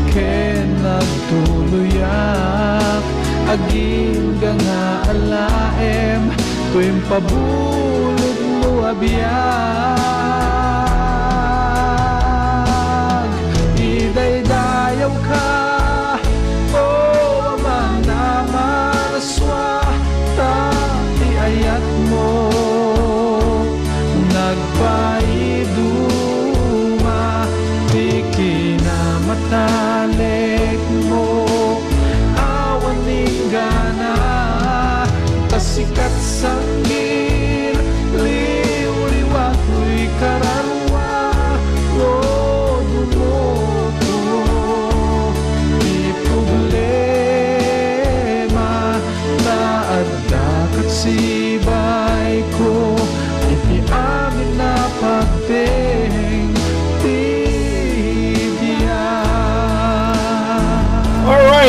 ken agtuloyak, agingga nga alaem, toy impabulodmo a biag. Idaydayawka, O Aman a marsua, ta ti ayatmo nagpaiduma, ti kina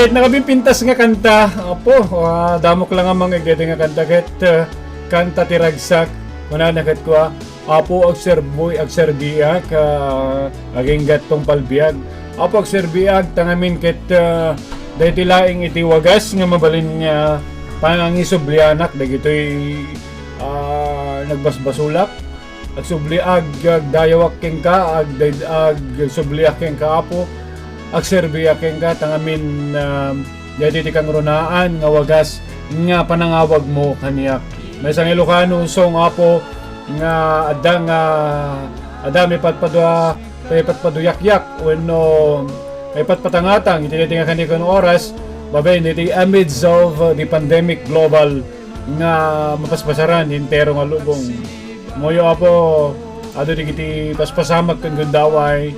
Ket nakabimpintas nga kanta, Apo, ah, damok la nga mangngeg daytoy nga kanta ket, ah, kanta ti ragsak. Kunana ket kua, Apo, agserbi-, agserbiak, ah, agingga tungpal biag. Apo, agserbiak, ta ngamin ket, ah, daytoy laeng iti wagas nga mabalin nga pangangisublianak dagitoy, ah, nagbasbasolak. Agsubli-, ag-, agdayawak kenka, agday-, agsubliak kenka, Apo. Agserbiak kenka, ta ngamin, ah, daytoy ti kangrunaan nga wagas nga panangawagmo kaniak. Maysa nga Ilocano song, Apo, nga adda nga, adda maipadpadua-, maipadpaduyakyak wenno maipatpatangatang iti daytoy nga kanikun oras, babaen iti amidst of, uh, the pandemic global nga mapaspasaran entero nga lubong. Moyo, Apo, adu dagiti paspasamak ken gundaway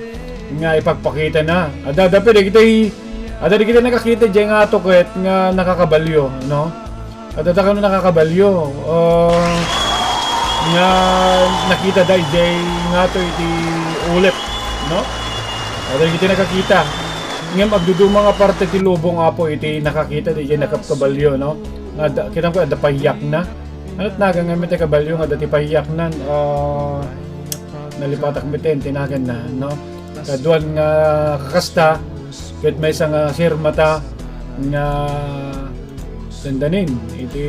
nga ipakpakitana. Adda, adda pay dagiti, adda dagiti nakakita diay ngato ket nga nakakabalio, no? Adda kano nakakabalio, ah, nga nakitada idiay ngato iti ulep, no? Adda dagiti nakakita. Ngem agduduma nga parte ti lubong, Apo, iti nakakita idiay nakapkabalio, no? Nga adda, kitam ket adda pay yakna. Ano ti nagan ngamin ti kabalio nga adda ti pay yakna? Ah, nalipatak met ti naganna, no? Kaduan nga kakasta, ket maysa nga sirmata nga dandanin iti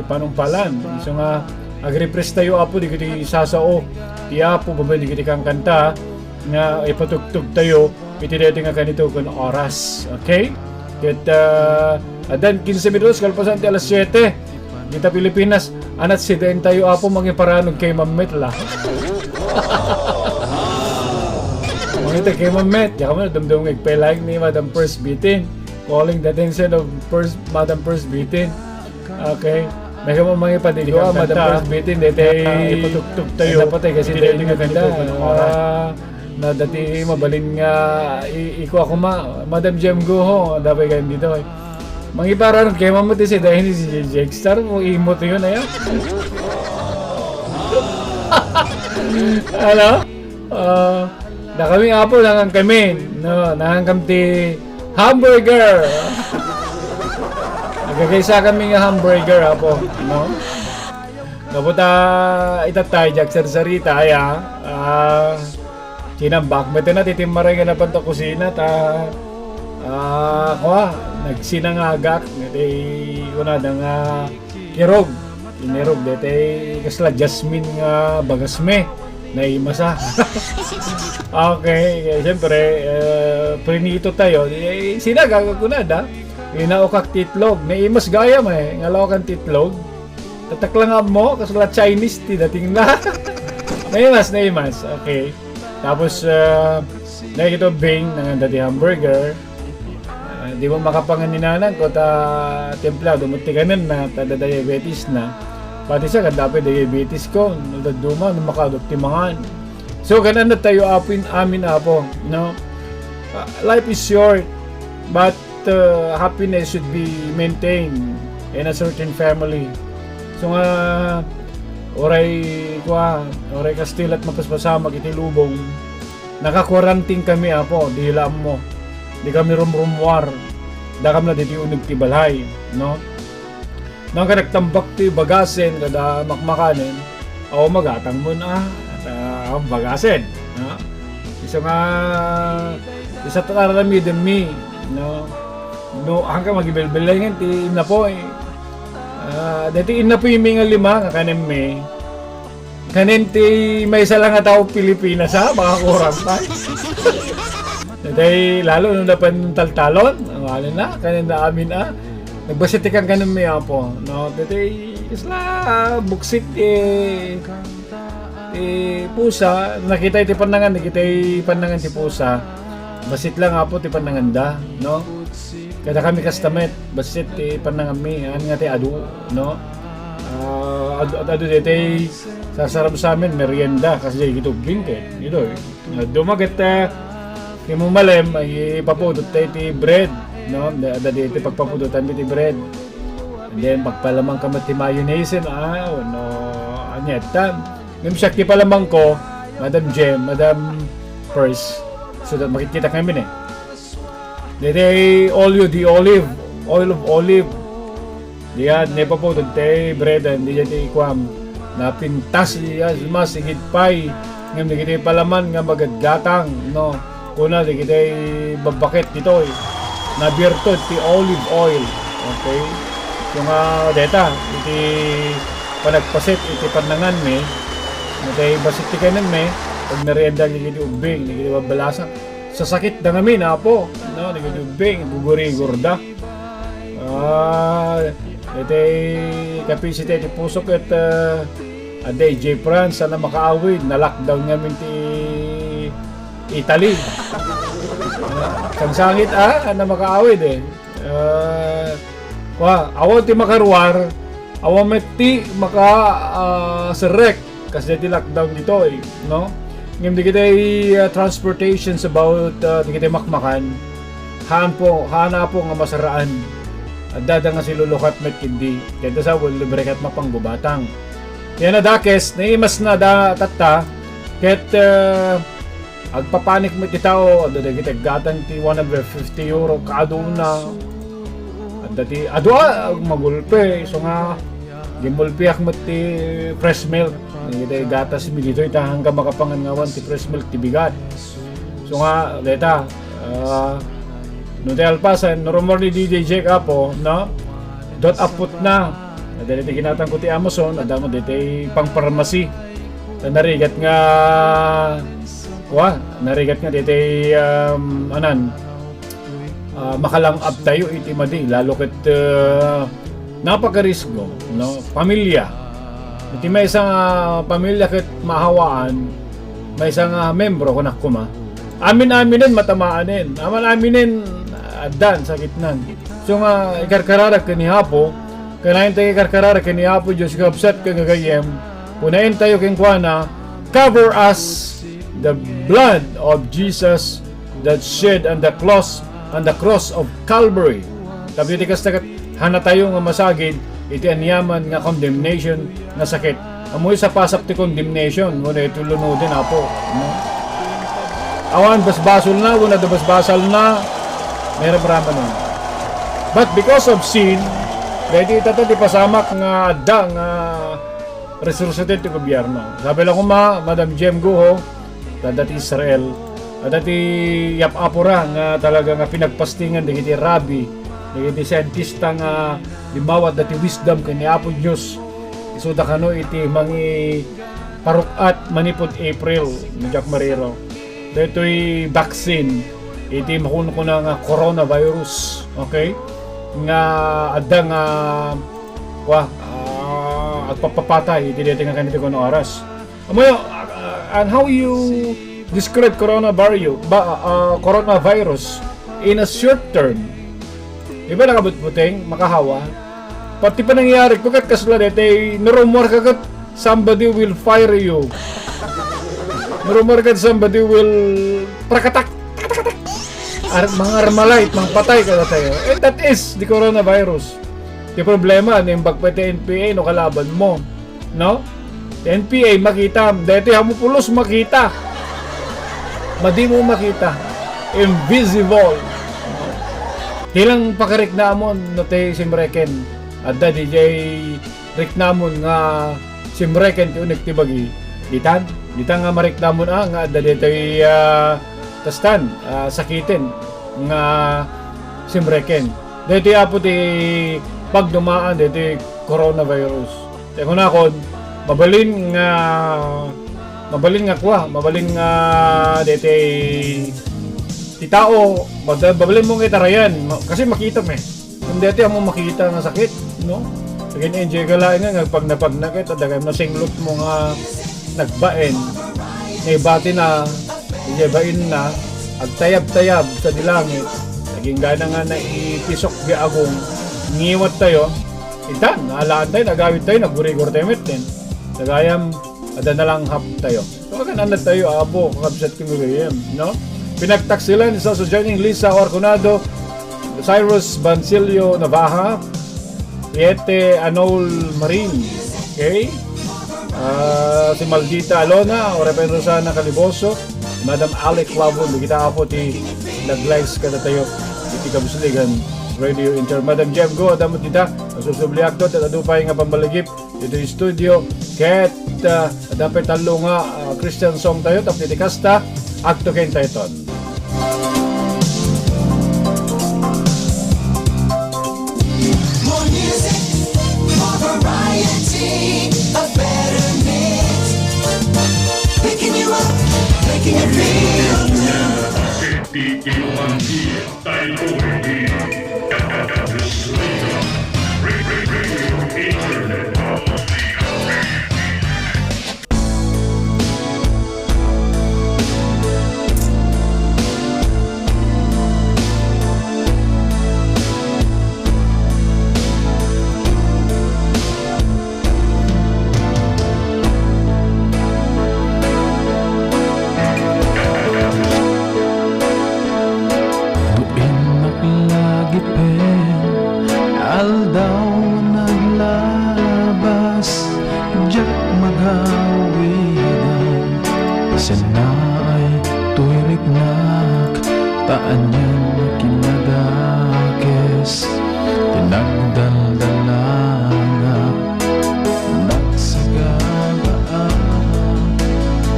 panungpalan. Isu nga agrepress tayo, Apo, dagiti sasao ti Apo, babaen dagiti kankanta nga ipatugtog tayo iti daytoy nga kanikun oras. Okay? Ket, ah, addan kinse minutos kalpasan ti alas siete. Dita Pilipinas, anat sidaentayo, Apo, mangiparanod kay Mammet la. Mangita kay Mammet, diak man dumdumngeg pay laeng ni Madam First Bitin. Calling the attention of First, Madam First Bitin. Okay. May kamo mangipadidua, Madam First Bitin, daytoy ipatugtog tayo. Ay, napatay kasi daytoy nga kanta. Ah, na dati mabalin nga i-, iko ako ma-, Madam Jem Guho, dapat kayo dito, eh. Mangiparan kay Mama ti si dahil si Jake Star mo imo to yun, ayo. Ano? Ah, da kami, Apo, nangan kami, no, nangan kami ti hamburger. Nagkakaisa kami nga hamburger, Apo, no? Kaputa, itatay, jag sarsarita, ay, ah. Ah, Sinambak met na ti timmaray nga napan ta kusina ta, ah, kua, nagsinangagak, iti kunada nga kirog. Inirog, deti kasla jasmine nga bagas me. Naimasa. Okay, eh, siyempre, eh, prinito tayo. Eh, sinagagak kunada. Inaukak ti itlog. Naimas gayam, eh. Ngalawakan ti itlog. Tatak lang mo, kasla Chinese ti dating na. Naimas, naimas. Okay. Tapos, ah, dahil ito, Bing, nangan dati hamburger. Ah, di mo makapangan ni nanang ko, ta templado mo ti kanen na, ta da diabetes na. Pati siya, kadapay diabetes ko, no, daduma, no, makadok ti mangan. So, ganun na tayo, apin, amin, apo, no? Ah, life is short, but uh, happiness should be maintained in a certain family. So nga, oray, kua, oray kastilat mapaspasamak iti lubong, naka-quarantine kami, apo, di la ammo. Di kami rumrumuar. Da kami na diti uneg ti balay, no? Nang ka nagtambak ti bagasen kada makmakanen, aw magatang mo na, ah, bagasen, no? Isu nga, isa ta aramiden mi, no? No, hangka magibelbelengen ti innapoy. Ah, deti innapoy mi nga lima nga kanen mi. Kanen ti maysa lang nga tao Pilipinas, ha? Baka kurang pa. Deti lalo no napan taltalon, ang wala na, kanen na amin, ah. Nagbasitikan kanen mi, apo, no? Deti isla buksit, eh, eh, pusa, nakita iti panangan, nakita iti panangan ti pusa. Basit lang, apo, ti pananganda, no? Kada kami kasta met, basit ti panangan mi, an nga ti adu, no? Ah, adu, adu, adu, deti sarsarab sa amin, merienda, kasi deti gitubling, eh. Ito, eh. Dumaget, eh, ti mumalem, ay ipapudot tayo ti bread, no? Da, da, deti pagpapudotan mi ti bread. And then, pagpalamang ka met ti mayonnaise, ah, no, anya, ta, ngem siak ti palamang ko, Madam Jem, Madam First, so that makikita kami ni. Daytoy olio di olive, oil of olive. Diyan, ne papo, dagiti breadan, diyan ti ikuam. Napintas diyan, mas sigid pay. Ngem dagiti palaman nga magadgatang, no? Kuna dagiti babbaket ditoy. Nabirtud ti olive oil. Okay? So nga, deta, iti panagpaset, iti pannanganmi, dagiti bassit ti kanenmi, pagmerienda dagiti ubbing, dagiti babbalasang. Sasakit da ngamin, Apo. No, dagiti ubbing, gugurigor da. Ah, iti kapisi ti pusok ket, ah, adda idiay France, saan a makaawid, na-lockdown ngamin ti Italy. Sangsangit, ah, saan a makaawid, eh. Ah, wa, awan ti makaruar, awan met ti maka, ah, serrek. Kasdiay ti lockdown ditoy, no? Ngem dagiti, ah, transportations about, ah, dagiti makmakan, haan po, haan, Apo, nga masaraan. Adda da nga silulukat met ketdi. Ket sa, well, libre ket mapanggubatang. Ket nadakes, naimas na da tatta, ket, ah, agpapanik met ti tao, adda dagiti aggatang ti one hundred fifty euro, kaaduna. Adda ti, adu a, magulpi. So nga, gimulpiak met ti fresh milk. Dagiti gatas mi ditoy, ta hanggang makapangan nga awan ti fresh milk, ti bigat. So nga, deta, ah, no ti alpasan, no rumor ni D D J Apo, no? Dot aput na. Adda dagiti ginatang ko ti Amazon, adda mo dagiti pang-pharmacy. Ta narigat nga, wa, narigat nga dagiti, um, anan, ah, makalang-ab tayo iti madi, lalo ket, ah, napakarisgo, no? Pamilya. Iti maysa nga pamilya ket mahawaan, maysa nga membro, kunak koma. Amin-aminen, matamaanen. Aman-aminen, addan, sakitnan. So nga, ikarkararag ken ni Apo, kanayon tayo ikarkararag ken ni Apo Dios, kabsat ken gagayyem, kunaen tayo kenkuana, "Cover us, the blood of Jesus that shed on the cross, on the cross of Calvary." Tapno iti kasta ket, haanna tayo nga masagid iti aniaman nga condemnation nga sakit. Ammoyo sapasap ti condemnation, wenno iti lunoden, Apo, no? Awan basbasolna, wenno adda basbasalna, maramramanen. But because of sin, daydi ita ti pasamak nga adda nga resource ti gobierno. Sabi lang koma, Madam Jem Guho, adda ti Israel, adda ti yap-apura nga talaga nga pinagpastingan dagiti rabbi, dagiti scientista nga limmawat dati wisdom ken ni Apo Dios. Isuda kano iti mangiparuk-at manipud April, ni Jack Mariro. Daytoy vaccine iti makunkuna nga coronavirus, okay? Nga adda nga, wa, ah, agpapapatay iti daytoy nga kanito kuno oras. Ammoyo, uh, and how you describe coronavirus, ba, uh, coronavirus in a short term? Di ba nakabutbuteng, makahawa? Pati panangyari ko ket kasla daytoy, narumor ka ket somebody will fire you. Narumor ka ket somebody will prakatak, prakatak. Ar-, mga Armalite, mangpatay ka tayo. And that is the coronavirus. Ti problema, nimbag pa ti N P A no kalaban mo. No? N P A, makita. Daytoy ammo pulos, makita. Madi mo makita. Invisible. Ti lang pakariknamon no ti simreken. Adda diay riknamon nga simreken ti unik ti bagi. Ditan, ditan nga mariknamon a, nga adda daytoy, ah, kastan, ah, sakiten nga simreken. Daytoy, Apo, ti pagdumaan daytoy coronavirus. Ti kunakon, mabalin nga, mabalin nga kua, mabalin nga daytoy ti tao, mada-, mabalin mo nga itarayan, ma-, kasi makita mi. Kun daytoy ammo makita nga sakit, no? Again, enjoy ka laeng nga agpagnapagna ket adda kayat nasinglot mo nga nagbaen. Naibati na, idiay bain na, agtayab-tayab sa dilangit. Naging gana nga naipisok di agong ngiwat tayo. Itan, naalaan tayo, nagawid tayo, nagurigor tayo metten. Gagayam, adda nalanghap tayo. So, agan-anad tayo, Apo, kakabsat ken gagayyem, no? Pinagtaksilan ni Saso Johnny Lisa Orconado, Cyrus Bancilio Navaja, Yete Anol Marin, okay? Ah, si Maldita Alona, Reverend Rosana Caliboso, Madam Alec Labon, dagita, Apo, ti nag-lives kadatayo. iti kabusligan Radio Inter. Madam Jeb, go, adda met dita. Nasusubliakto, ket adu pay nga pammalagip iti studio. Ket, ah, adda pay tallo nga, ah, Christian song tayo, tapno iti kasta, agto ken tayton. More music, more variety, a better mix. Picking you up, making you feel good. Ti Ilocandia, tayo iti Kaduslika. Radio Internet. No innak lagipen, aldaw naglabas, diak magawidan, sianna ay toy riknak, ta anian a kinadakes ti nagdaldalanak. Nagsagaba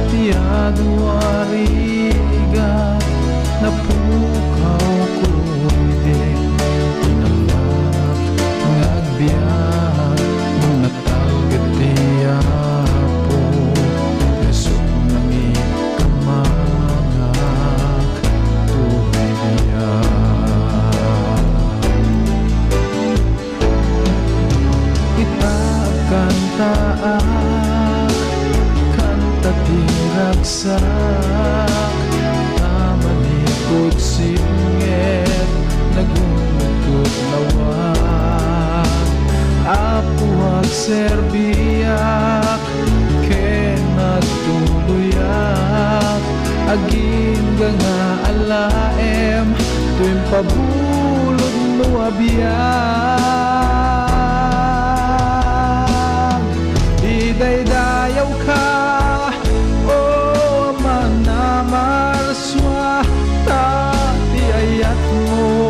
ti adu a rigat, napukaw ko idi tinapanak nga agbiag, no natalged ti Apo, isut' nangikamanak toy biag. Ita agkantaak, kanta ti ragsak, ta manipud sipnget, nagundukot lawa. Apo, agserbiak, ken agtuloyak, agingga nga alaem, toy impabulodmo a biag. Idaydayawka, O Aman a Marsua, ta ti ayatmo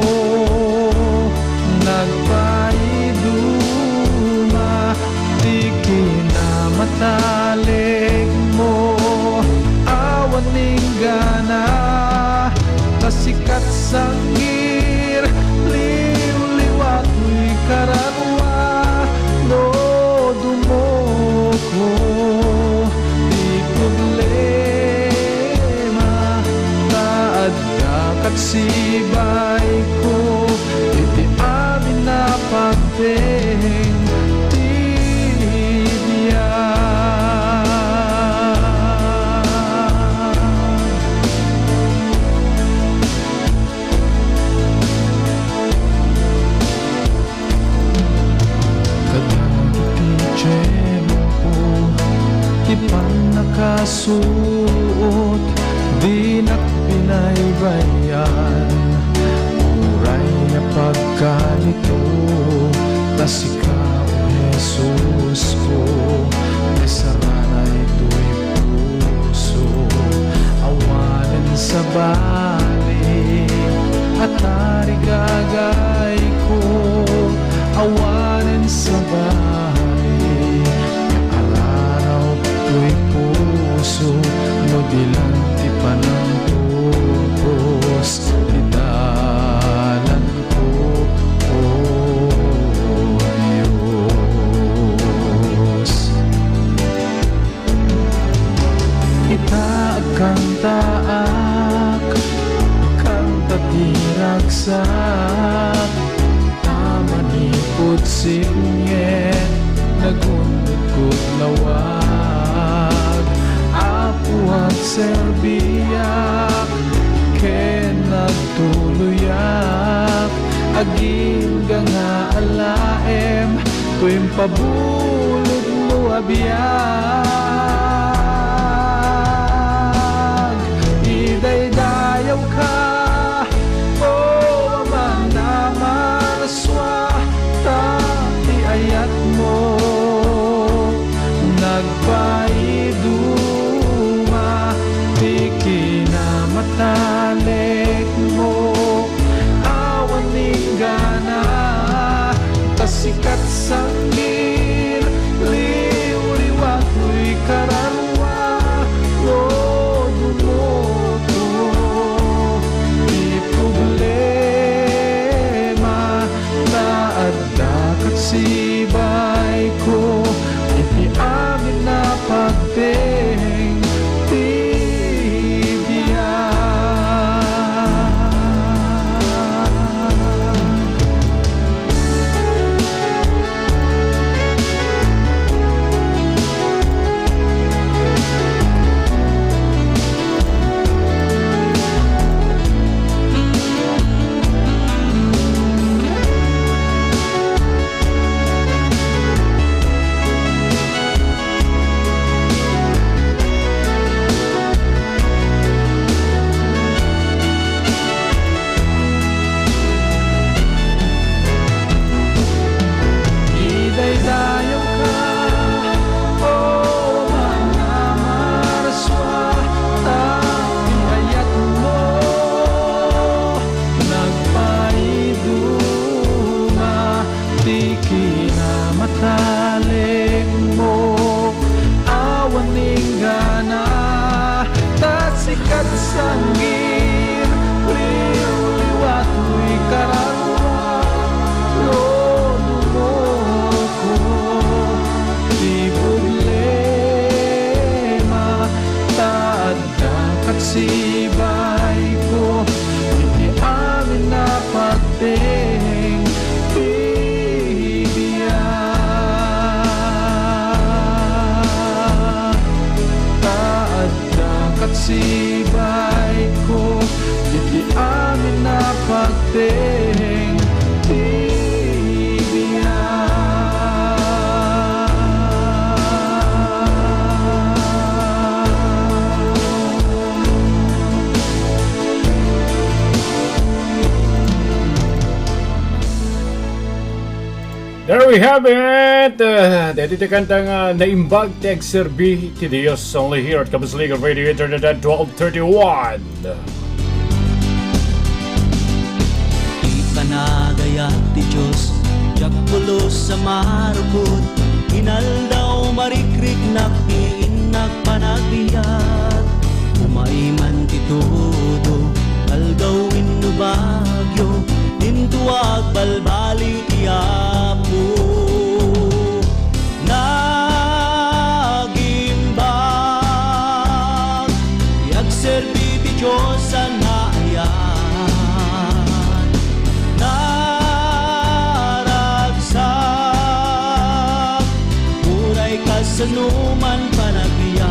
nagpaiduma, ti kinamatalik mo awan inggana, ta sika ti sangir, liwliwa toy kararua, no dumoko ti problema, ta adda kat sibayko iti amin a pagteng ti biag. Kadagiti tiempo ti pannakasuot, dinak binaybay-an. Uray a pagkalito, ta sika, O Jesusko, ti saranay toy puso. Awanen sabali a tarigagayko, awanen sabali nga araraw toy puso, no di laeng ti panangturpos ti dalan. O Dios, ita agkantaak, kanta ti ragsak, ta manipud sipnget, nagundukot lawag. Apo, agserbiak, ken agtuloyak, agingga nga alaem, toy impabulodmo a biag. Idaydayawka, O Aman a Marsua, ta ti ayatmo nagpaiduma, ti kinamatalikmo Ding bibiag. There we have it! Uh, daytoy ti kanta nga naimbag ti agserbi ti Dios, only here at Kabuslinggo Radio Internet at twelve thirty-one. Ti panagayat ti Dios, diak pulos a marukot, inaldaw marikriknak ti innak panagbiag. Umay man ti tudo, aldaw wenno bagyo, dinto agbalbaliw ti Apo. Nagimbag ti agserbi ti Dios a naayat. Naragsak, uray kasano man panagbiag.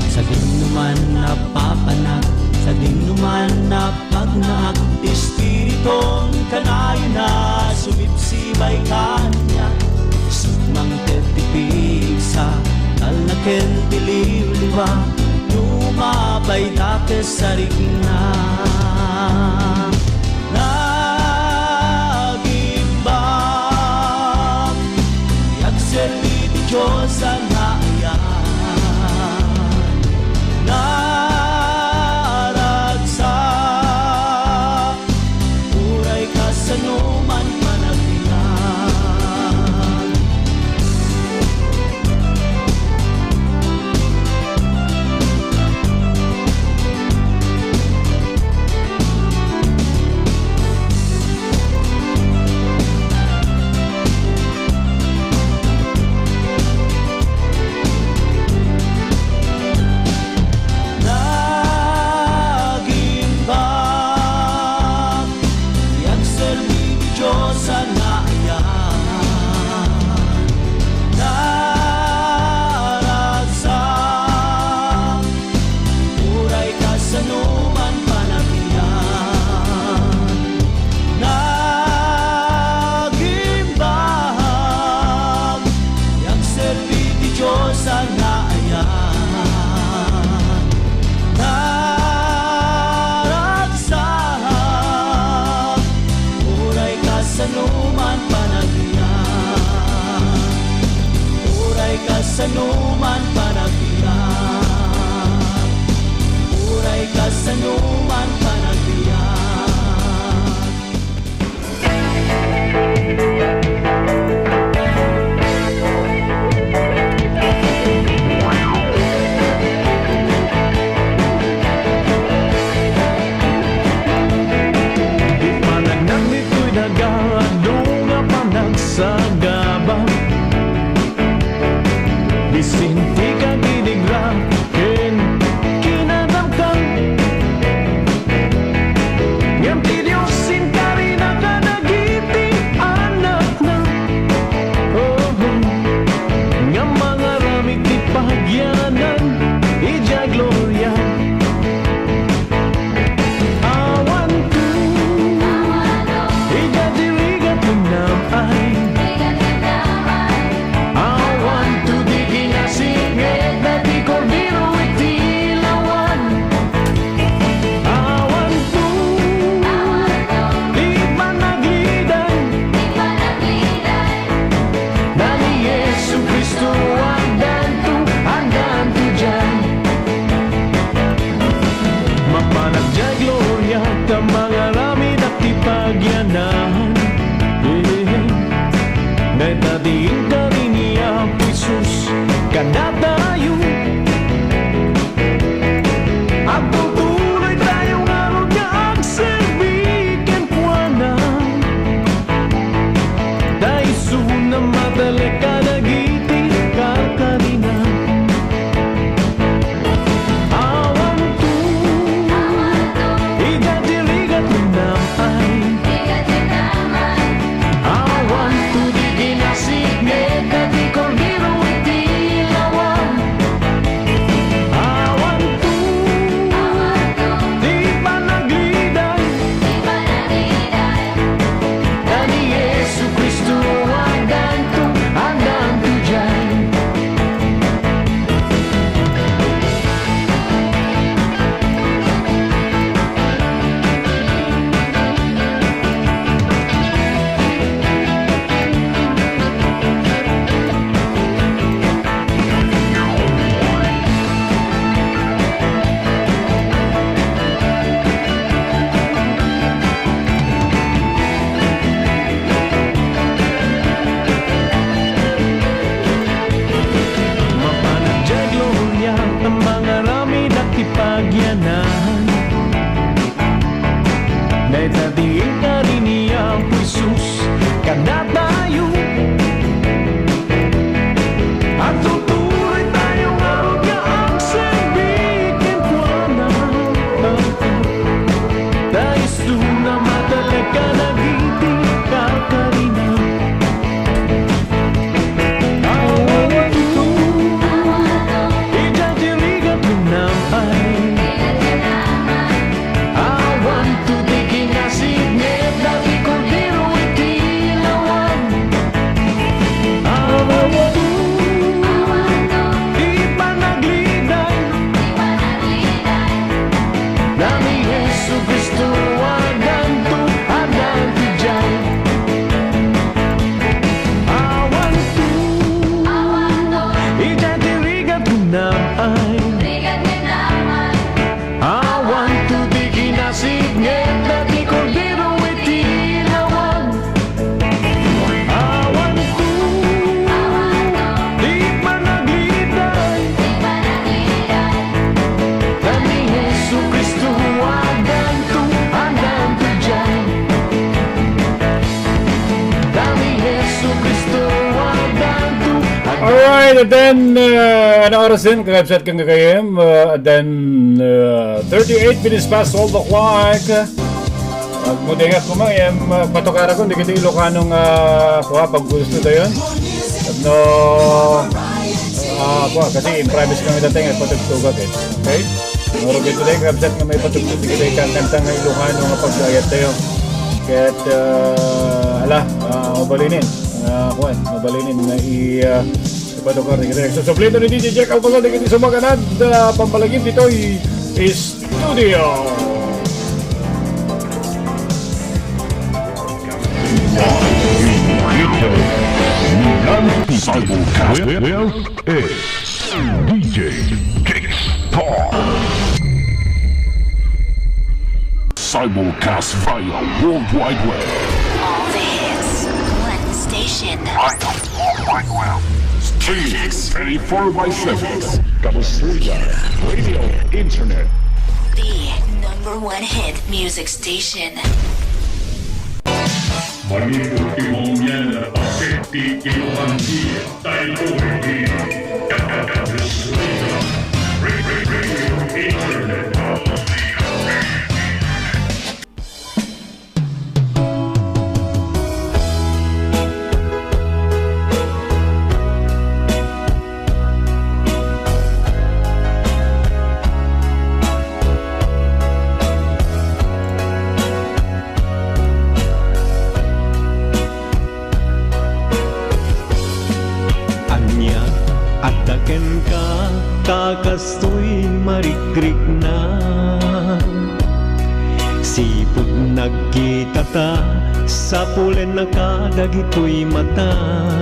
Sadino man napapanak, sadino man nap- Pagnaak ti Espiritun, kanayon a sumibsibay kaniak. Isut' mangted ti pigsa, talna ken ti liwliwa, no mapay dakes a rikna. Nagimbag ti agserbi ti Dios a naayat. Naragsak, uray kasano man panagbiag. Nagimbag ti agserbi ti Dios a naayat. Naragsak, uray kasano man panagbiag. Nagimbag ti agserbi ti Dios a naayat. Naragsak, uray kasano man panagbiag. Uray kasano man panagbiag. Uray kasano man panagbiag. Ti panagnak ditoy daga, adu nga panagsagaba. Bisin ti kagidigra ken kinadamkan. Inkari ni Apo Jesus kadatayo, agtutuloy tayo ngarud nga agserbi kenkuana. Ta isuna matalek kadagiti kakarina. Awan to, idiay rigat nga naam-ay. Awan to ti kinasipnget dagiti kordero iti lawag. Awan to, ti panagligday. Ni Jesu-Cristo, addanto, addanto diay. Awan to, idiay rigat nga naam-ay. Awan to ti kinasipnget dagiti kordero iti lawag. Awan to, ti panagligday. Ni Jesu-Cristo, addanto, addanto diay. Ni Jesu-Cristo, addanto, addanto. Alright, and then, uh, ano oras din, kakabsat kang kakayem? Uh, and then, uh, thirty-eight minutes past twelve o'clock. Agmudengak koma, em, ah, patukarakon dagiti Ilocano nga, ah, kua, paggusto dayon. No, ah, kua, kasi impromise kami dati nga patugtugak, eh. Okay? Ngarud iti dayta, kabsat, nga maipatugtog dagiti kankanta nga Ilocano nga pagayat tayo. Ket, ah, ala, ah, mabalinen. Ah, kua, mabalinen nga i-, ah, ipatukar dagiti. So, suplito ni D J Jack Alpasa dagiti sumaganad, ah, pampalagip ditoy studio. Simulcast. Where is D J Kickstar? Simulcast via World Wide Web. All the hits, one station. Via World Wide Web. Streaming twenty-four by seven. Kabustugan Radio Internet. The number one hit music station. Manipur ti maunay a pagsekti ti Ilocano. Tayo iti Radio Internet. Ania adda kenka ta kastoy marigrigna? Sipud nagkitata, sapulennaka dagitoy mata.